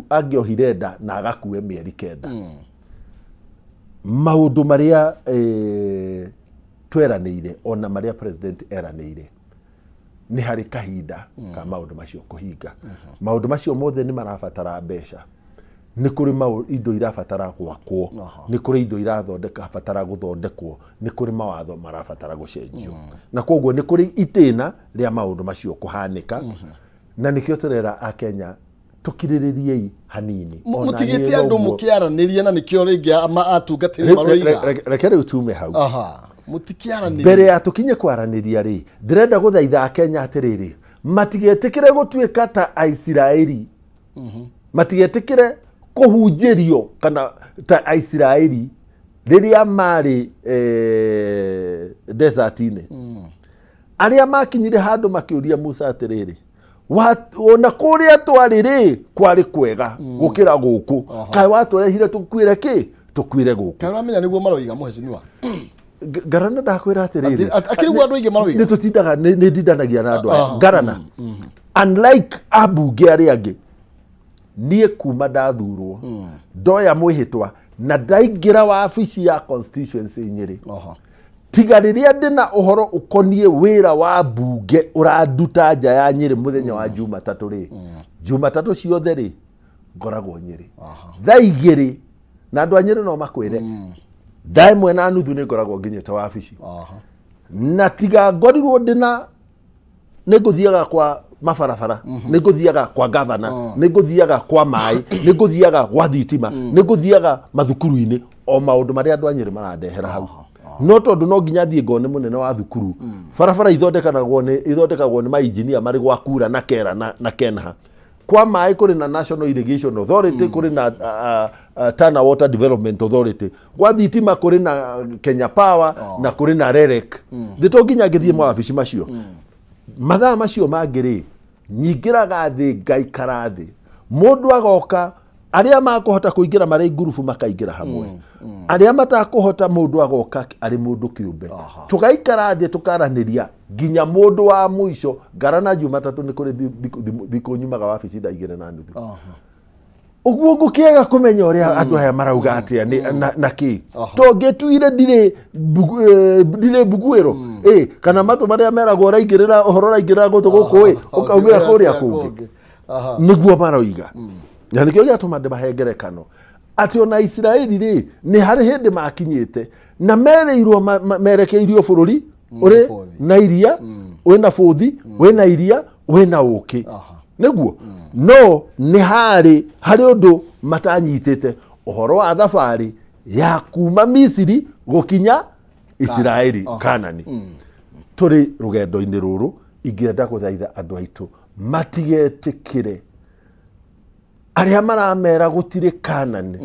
angĩohire nda na agakue mĩeri 9. Maũndũ marĩa tweranĩire, ona marĩa president eranĩire, nĩ harĩ kahinda ka maũndũ macio kũhinga. Maũndũ macio mothe nĩ marabatara mbeca. Nĩ kũrĩ indo irabatara gwakwo, nĩ kũrĩ indo irathondeka batara gũthondekwo, nĩ kũrĩ mawatho marabatara gũcenjio, na koguo nĩ kũrĩ itĩna rĩa maũndũ macio kũhanĩka. Na nĩkĩo tũrera akenya tũkirĩrĩriei hanini. Ona Mũtigĩte niĩ andũ noguo. mũkĩaranĩria, na nĩkĩo rĩngĩ atungatĩri maroiga Reke rĩu tume hau. Aha, mũtikĩaranĩria. Mbere ya tũkinye kwaranĩria rĩ, ndĩrenda gũthaitha akenya atĩrĩrĩ, matigetĩkĩre gũtuĩka ta Aisiraeli, matigetĩkĩre kũhunjĩrio kana ta Aisiraeli rĩrĩa marĩ desert-inĩ, arĩa makinyire handũ makĩũria Musa atĩrĩrĩ, "Ona kũrĩa twarĩ rĩ, kwarĩ kwega gũkĩra gũkũ. Kaĩ watũrehire tũkuĩre kĩ, tũkuĩre gũkũ?" Kaĩ ũramenya nĩguo maroiga, mũhecimiwa? Ngarana, ndakwĩra atĩrĩrĩ, Akĩrĩ guo andũ aingĩ maroiga. Nĩ tũtindaga, nĩ ndindanagia na andũ aya. Ngarana, unlike ambunge arĩa angĩ, niĩ kuma ndathurwo, ndoya mwĩhĩtwa na ndaingĩra wabici ya constituency Nyĩrĩ, tiga rĩrĩa ndĩna ũhoro ũkoniĩ wĩra wa mbunge ũranduta nja ya Nyĩrĩ mũthenya wa Jumatatũ rĩ, Jumatatũ ciothe rĩ, ngoragwo Nyĩrĩ thaa 2, na andũ a Nyĩrĩ no makwĩre, thaa 1:30 nĩ ngoragwo nginyĩte wabici. Na tiga ngorirwo ndĩna, nĩ ngũthiaga kwa mabarabara, nĩ ngũthiaga kwa gavana, nĩ ngũthiaga kwa maĩ, nĩ ngũthiaga gwa thitima, nĩ ngũthiaga mathukuru-inĩ, o maũndũ marĩa andũ a Nyĩrĩ marandehera hau. No tondũ no nginya thiĩ ngone mũnene wa thukuru, barabara ithondekagwo nĩ mainjinia marĩ gwa kura na kera na kenha. Kwa maĩ kũrĩ na National Irrigation Authority, kũrĩ na Tana Water Development Authority. Gwa thitima kũrĩ na Kenya Power na kũrĩ na REREC. Thĩ to nginya ngĩthiĩ mawabici macio. Mathaa macio mangĩ rĩ, nyingĩraga thĩ, ngaikara thĩ, mũndũ agoka, arĩa makũhota kũingĩra marĩ ngurubu makaingĩra hamwe, arĩa matakũhota mũndũ agoka arĩ mũndũ kĩũmbe, tũgaikara thĩ tũkaranĩria nginya mũndũ wa mũico. Ngarana, Jumatatũ nĩ kũrĩ thikũ nyumaga wabici thaa 2:30. Ũguo ngũkĩaga kũmenya ũrĩa andũ aya marauga atĩa na kĩ tongĩtuire ndirĩ mbuguĩro ĩ, kana matũ marĩa meragwo ũraingĩrĩra ũhoro ũraingĩrĩra gũtũ gũkũ ĩ, ũkaumĩra kũrĩa kũngĩ. Nĩguo maroiga, na nĩkĩo gĩatũma ndĩmahe ngerekano atĩ ona Isiraeli rĩ, nĩ harĩ hĩndĩ makinyĩte na merĩirwo merekeirio bũrũri ũrĩ Na iria, wĩna bũthi, wĩna iria, wĩna ũkĩ, nĩguo. No nĩ harĩ harĩ ũndũ matanyitĩte ũhoro wa thabarĩ ya kuma Misiri gũkinya Isiraeli, Kanani. Tũrĩ rũgendo-inĩ rũrũ, ingĩenda gũthaitha andũ aitũ matigetĩkĩre arĩa maramera gũtirĩ Kanani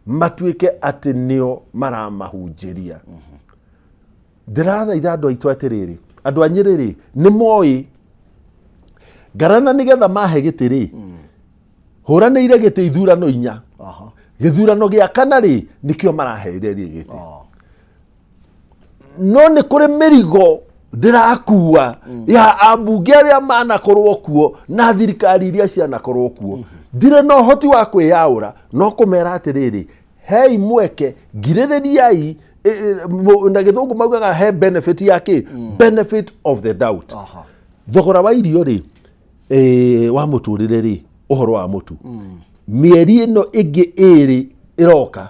matuĩke atĩ nĩo maramahunjĩria. Ndĩrathaitha andũ aitũ atĩrĩrĩ, andũ a Nyĩrĩ rĩ, nĩ moĩ ngarana nĩgetha mahe gĩtĩ rĩ, hũranĩire gĩtĩ ithurano inya. Gĩthurano gĩa kana rĩ, nĩkĩo maraheire rĩ gĩtĩ. No nĩ kũrĩ mĩrigo ndĩrakua ya ambunge arĩa manakorwo kuo na thirikari iria cianakorwo kuo. Ndirĩ na ũhoti wa kwĩyaũra, no kũmera atĩrĩrĩ, hei mweke, ngirĩrĩriai. Na gĩthũngũ maugaga he benefit ya kĩ, benefit of the doubt. Thogora wa irio rĩ, wa mũtũrĩre rĩ, ũhoro wa mũtu, mĩeri ĩno ĩngĩ ĩrĩ ĩroka,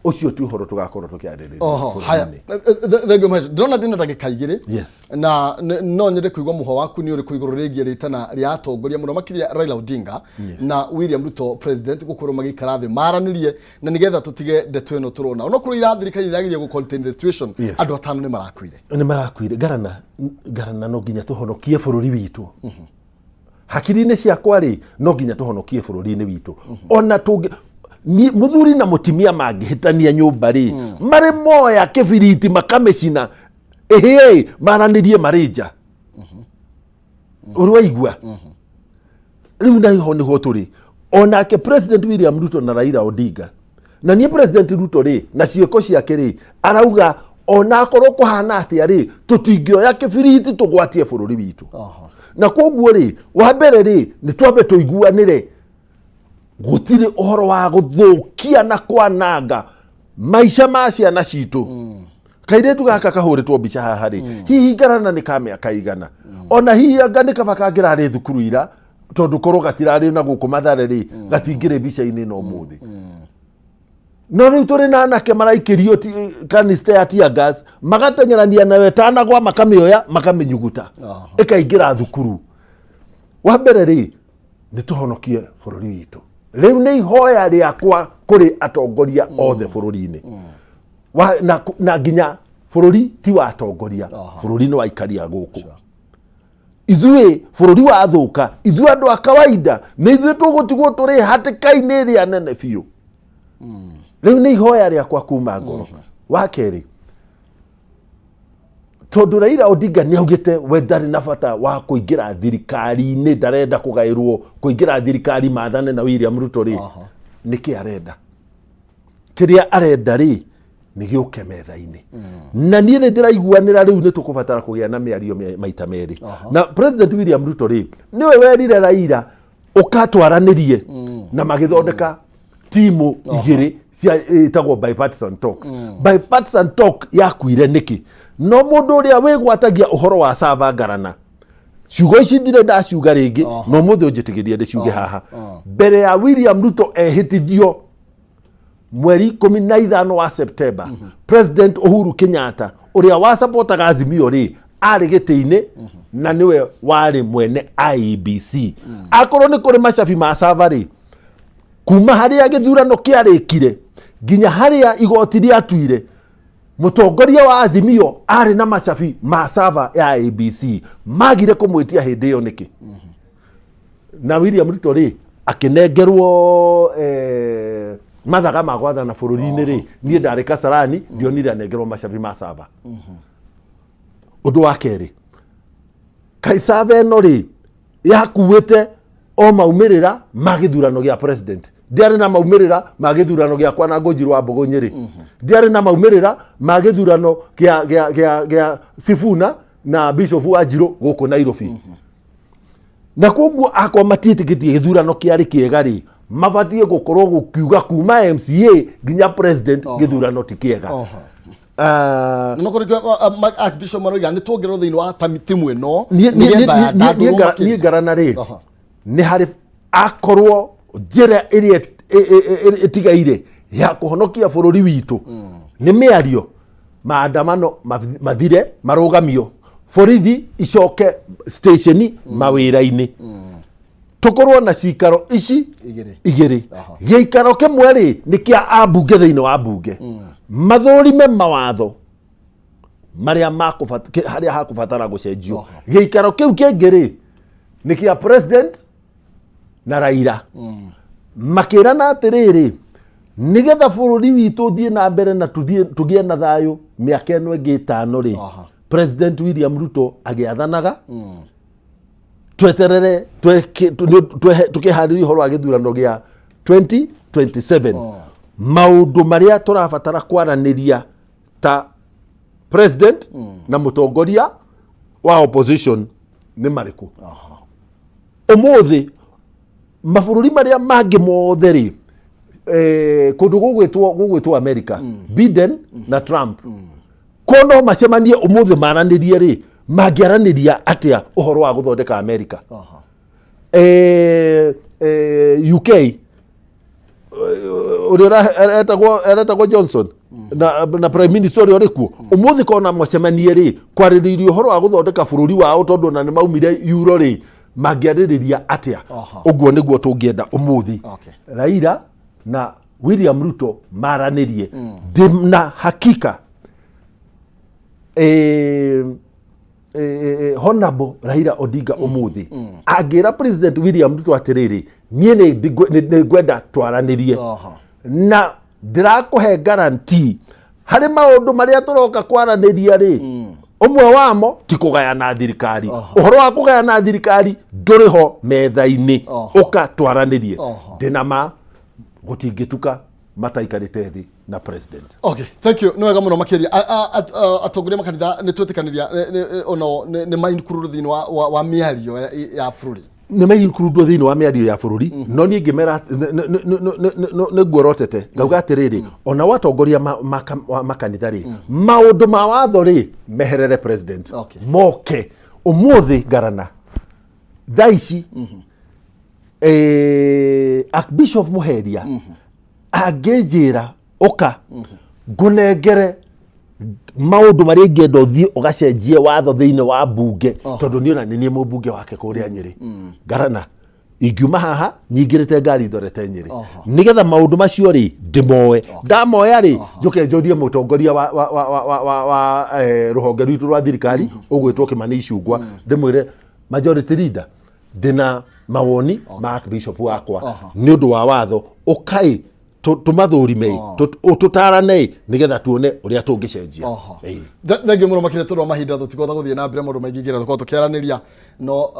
ũcio ti ũhoro tũgakorwo tũkĩarĩrĩria Oho, haya. Bũrũri-inĩ. Thank you much. Ndĩrona ndĩna ndagĩka 2. Yes. Na no nyende kũigua mũhwa waku nĩ ũrĩkũ igũrũ rĩgiĩ rĩtana rĩa atongoria, mũno makĩria Raila Odinga na William Ruto president, gũkorwo magĩikara thĩ maranĩrie na nĩgetha tũtige ndeto ĩno tũrona onokorwo ira thirikari irageria gũ contain the situation. Andũ atano nĩ marakuire. Nĩ marakuire. Ngarana, ngarana, no nginya tũhonokie bũrũri witũ. Hakiri-inĩ ciakwa rĩ, no nginya tũhonokie bũrũri-inĩ witũ. Ona tũngĩ mũthuri na mũtimia mangĩhĩtania nyũmba rĩ, marĩ moya kĩbiriti makamĩcina ĩhĩĩ, maranĩrie marĩ nja. Ũrĩ waigua rĩu? Na iho nĩho tũrĩ, onake President William Ruto na Raila Odinga. Na niĩ President Ruto rĩ, na ciĩko ciake rĩ, arauga ona akorwo kũhana atĩa rĩ, tũtingĩoya kĩbiriti tũgwatie bũrũri witũ. Na koguo rĩ, wa mbere rĩ, nĩ twambe tũiguanĩre gũtirĩ ũhoro wa gũthũkia na kwananga maica ma ciana citũ. Kairĩtu gaka kahũrĩtwo mbica haha rĩ, hihi ngarana nĩ ka mĩaka igana? Ona hihi anga nĩ kaba kangĩrarĩ thukuru ira, tondũ korwo gatirarĩ na gũkũ Mathare rĩ, gatingĩrĩ mbica-inĩ ĩno ũmũthĩ. No rĩu tũrĩ na anake maraikĩrio canister ya tear gas, magateng'erania nayo ĩtanagwa, makamĩoya, makamĩnyuguta, ĩkaingĩra thukuru. Wa mbere rĩ, nĩ tũhonokie bũrũri witũ. Rĩu nĩ ihoya rĩakwa kũrĩ atongoria othe bũrũri-inĩ. Na nginya bũrũri ti wa atongoria, bũrũri nĩ wa aikaria gũkũ. Ithuĩ bũrũri wathũka, ithuĩ andũ a kawaida nĩ ithuĩ tũgũtigwo tũrĩ hatĩka-inĩ ĩrĩa nene biũ. Rĩu nĩ ihoya rĩakwa kuma ngoro. Wa kerĩ, tondũ Raila Odinga nĩ augĩte we ndarĩ na bata wa kũingĩra thirikari-inĩ, ndarenda kũgaĩrwo kũingĩra thirikari mathane na William Ruto rĩ, nĩkĩ arenda? Kĩrĩa arenda rĩ, nĩ gĩũke metha-inĩ. Na niĩ nĩ ndĩraiguanĩra rĩu nĩ tũkũbatara kũgĩa na mĩario maita merĩ. Na President William Ruto rĩ, nĩwe werire Raila ũkatwaranĩrie, na magĩthondeka timu igĩrĩ cia ĩtagwo bipartisan talks. Bipartisan talk yakuire nĩkĩ? No mũndũ ũrĩa wĩgwatagia ũhoro wa Sava Ngarana, ciugo ici ndirĩ ndaciuga rĩngĩ, no mũthĩ ũnjĩtĩkĩrie ndĩciuge haha mbere ya William Ruto ehĩtithio mweri 15 wa Septemba. President Uhuru Kenyatta ũrĩa wasapotaga Azimio rĩ, arĩ gĩtĩ-inĩ na nĩwe warĩ mwene IEBC. Akorwo nĩ kũrĩ macabi ma Sava rĩ, kuma harĩa gĩthurano kĩarĩkire nginya harĩa igoti rĩatuire, mũtongoria wa Azimio arĩ na macabi ma Sava ya ABC. Magire kũmwĩtia hĩndĩ ĩyo nĩkĩ? Na William Ruto rĩ, akĩnengerwo mathaga ma gwathana bũrũri-inĩ rĩ, niĩ ndarĩ Kasarani, ndionire anengerwo macabi ma Sava. Ũndũ wa kerĩ, kaĩ Sava ĩno rĩ, yakuĩte o maumĩrĩra ma gĩthurano gĩa president, ndiarĩ na maumĩrĩra ma gĩthurano gĩa kwanangwo Njiru wa Mbũgũ Nyĩrĩ, ndiarĩ na maumĩrĩra ma gĩthurano gĩa Sifuna na Bishop wa Njirũ gũkũ Nairobi? Na koguo akorwo matiĩtĩkĩtie gĩthurano kĩarĩ kĩega rĩ, mabatiĩ gũkorwo gũkiuga kuma MCA nginya president gĩthurano ti kĩega. Na no kũrĩ archbishop maroiga nĩ tuongererwo thĩinĩ wa timu ĩno Niĩ nĩgetha yandandũrwo makĩria. Niĩ ngarana rĩ, nĩ harĩ akorwo njĩra ĩrĩa ĩtigaire ya kũhonokia bũrũri witũ nĩ mĩario, maandamano mathire, marũgamio. Borithi icoke station mawĩra-inĩ. Tũkorwo na cikaro ici Igĩrĩ. Igĩrĩ. Gĩikaro kĩmwe rĩ, nĩ kĩa ambunge thĩinĩ wa mbunge, mathũrime mawatho marĩa harĩa hakũbatara gũcenjio. Gĩikaro kĩu kĩngĩ rĩ, nĩ kĩa president na Raila, makĩrana atĩrĩrĩ, nĩgetha bũrũri witũ ũthiĩ na mbere na tũgĩe na thayũ mĩaka ĩno ĩngĩ 5 rĩ, President William Ruto agĩathanaga, tweterere tũkĩharĩria ũhoro wa gĩthurano gĩa 2027. Maũndũ marĩa tũrabatara kwaranĩria ta president na mũtongoria wa opposition nĩ marĩkũ? Ũmũthĩ mabũrũri marĩa mangĩ mothe rĩ, kũndũ gũgwĩtwo America, Biden na Trump ko no macemanie ũmũthĩ maranĩrie rĩ, mangĩaranĩria atĩa ũhoro wa gũthondeka America? UK, ũrĩa aretagwo Johnson na prime minister ũrĩa ũrĩ kuo ũmũthĩ, kona macemanie rĩ kwarĩrĩria ũhoro wa gũthondeka bũrũri wao, tondũ ona nĩ maumire euro rĩ, mangĩarĩrĩria atĩa? Ũguo nĩguo tũngĩenda ũmũthĩ Raila na William Ruto maranĩrie. Ndĩ na hakika Honorable Raila Odinga ũmũthĩ angĩra President William Ruto atĩrĩrĩ, niĩ nĩ ngwenda twaranĩrie na ndĩrakũhe guarantee harĩ maũndũ marĩa tũroka kwaranĩria rĩ, ũmwe wamo ti kũgayana thirikari. Ũhoro wa kũgayana thirikari ndũrĩ ho metha-inĩ. Ũka twaranĩrie. Ndĩna ma gũtingĩtuka mataikarĩte thĩ na president. Okay, thank you. Nĩ wega mũno makĩria. Atongoria makanitha nĩ twĩtĩkanĩria ono nĩ mainclude thĩinĩ wa mĩario ya bũrũri. Nĩ mainclude thĩinĩ wa mĩario ya bũrũri, no niĩ ngĩmera nĩ nguorotete ngauga atĩrĩrĩ, ona watongoria wa makanitha rĩ, maũndũ ma watho rĩ, meherere president, moke ũmũthĩ. Ngarana thaa ici Archbishop Muheria angĩnjĩra, ũka ngũnengere maũndũ marĩa ingĩenda ũthiĩ ũgacenjie watho thĩinĩ wa mbunge, tondũ niĩ ona nĩ niĩ mũmbunge wake kũrĩa Nyĩrĩ, ngarana ingiuma haha nyingĩrĩte ngari ndorete Nyĩrĩ nĩgetha maũndũ macio rĩ ndĩmoe. Ndamoya rĩ, njũke njũrie mũtongoria wa rũhonge rwitũ rwa thirikari ũgwĩtwo Kĩmani Icungwa, ndĩmwĩre, majority leader, ndĩna mawoni ma archbishop wakwa nĩ ũndũ wa watho, ũkai tũmathũrime, tũtarane nĩgetha tuone ũrĩa tũngĩcenjia. Ĩĩ. Thengiũ mũno makĩria tondũ wa mahinda, tũtikũhota gũthiĩ na mbere maũndũ maingĩ ingĩenda tũkorwo tũkĩaranĩria, no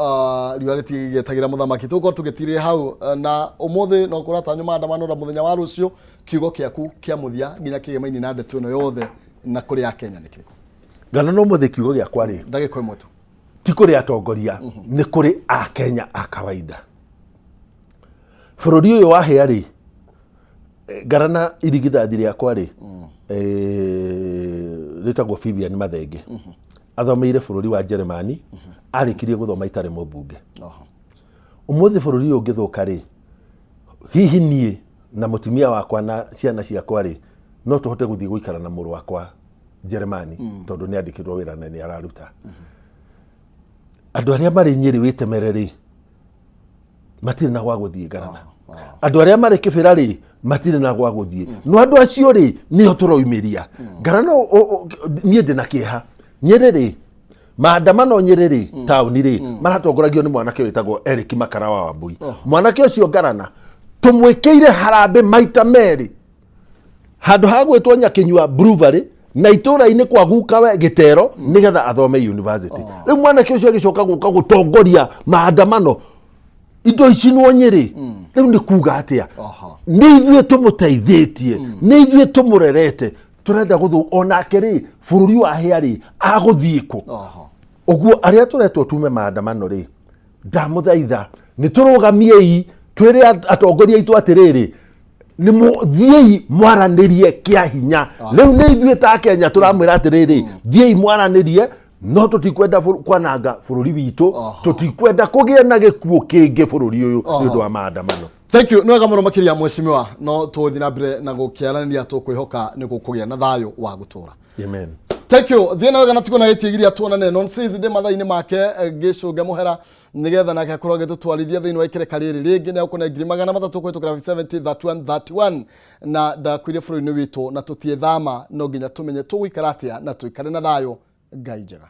riũa rĩtigĩetagĩra mũthamaki. Tũgũkorwo tũgĩtirĩra hau na ũmũthĩ no kũratanywo maandamano na mũthenya wa rũciũ. Kiugo kĩaku kĩa mũthia nginya kĩgemaini na ndeto ĩno yothe na kũrĩ Akenya nĩ kĩrĩkũ? Ngano no mũthĩ kiugo gĩakwa rĩ, ndagĩka 1 tu. Ti kũrĩ atongoria, nĩ kũrĩ Akenya a kawaida. Bũrũri ũyũ wahĩa rĩ, ngarana irigithathi rĩakwa rĩ, rĩtagwo Vivian Mathenge, athomeire bũrũri wa Jeremani, arĩkirie gũthoma itarĩ mũmbunge. Ũmũthĩ bũrũri ũyũ ũngĩthũka rĩ, hihi niĩ na mũtumia wakwa na ciana ciakwa rĩ, no tũhote gũthiĩ gũikara na mũrũ wakwa Jeremani? Tondũ nĩ andĩkĩtwo wĩra na nĩ araruta. Andũ arĩa marĩ Nyĩrĩ wĩtemere rĩ, matirĩ na gwa gũthiĩ. Ngarana andũ arĩa marĩ Kĩbĩra rĩ, matirĩ na gwa gũthiĩ. No andũ acio rĩ, nĩo tũroimĩria. Ngarana niĩ ndĩ na kĩeha. Nyĩrĩ rĩ, maandamano Nyĩrĩ rĩ, taũni rĩ, maratongoragio nĩ mwanake wĩtagwo Eric Makara wa Wambui. Mwanake ũcio ngarana tũmwĩkĩire harambĩ maita merĩ handũ ha gwĩtwo Nyakinyua Brewery na itũra-inĩ kwa gukawe Gĩtero nĩgetha athome university. Rĩu mwanake ũcio agĩcoka gũka gũtongoria maandamano, indo icinwo Nyĩrĩ. Rĩu nĩ kuga atĩa? Nĩ ithuĩ tũmũteithĩtie, nĩ ithuĩ tũmũrerete, tũrenda gũthũ onake rĩ, bũrũri wa hĩa rĩ, agũthiĩ kũ? Ũguo arĩa tũretwo tume maandamano rĩ, ndamũthaitha nĩ tũrũgamiei, twĩre atongoria aitũ atĩrĩrĩ, nĩ thiĩi mwaranĩrie kĩa hinya. Rĩu nĩ ithuĩ ta Kenya tũramwĩra atĩrĩrĩ, thiĩi mwaranĩrie, no tũtikwenda kwananga bũrũri witũ, tũtikwenda kũgĩe na gĩkuũ kĩngĩ bũrũri ũyũ nĩ ũndũ wa maandamano. Thank you. Nĩ wega mũno makĩria mheshimiwa, no tũgũthiĩ na mbere na gũkĩaranĩria, tũkwĩhoka nĩ gũkũgĩa na thayũ wa gũtũra. Amen. Thank you. Thiĩ na wega na tiguo na gĩtigiria tuonane nonsense ndĩ mathaa-inĩ make ngĩcũnge mũhera nĩgetha nake akorwo agĩtũtwarithia thĩinĩ wa ikereka rĩrĩ rĩngĩ nĩ akũne 300,000 kũhĩtũkĩra 70 31 31 na ndakwire bũrũri-inĩ witũ na tũtiĩthama no nginya tũmenye tũgũikara atĩa na tũikare na thayũ. Ngai njega.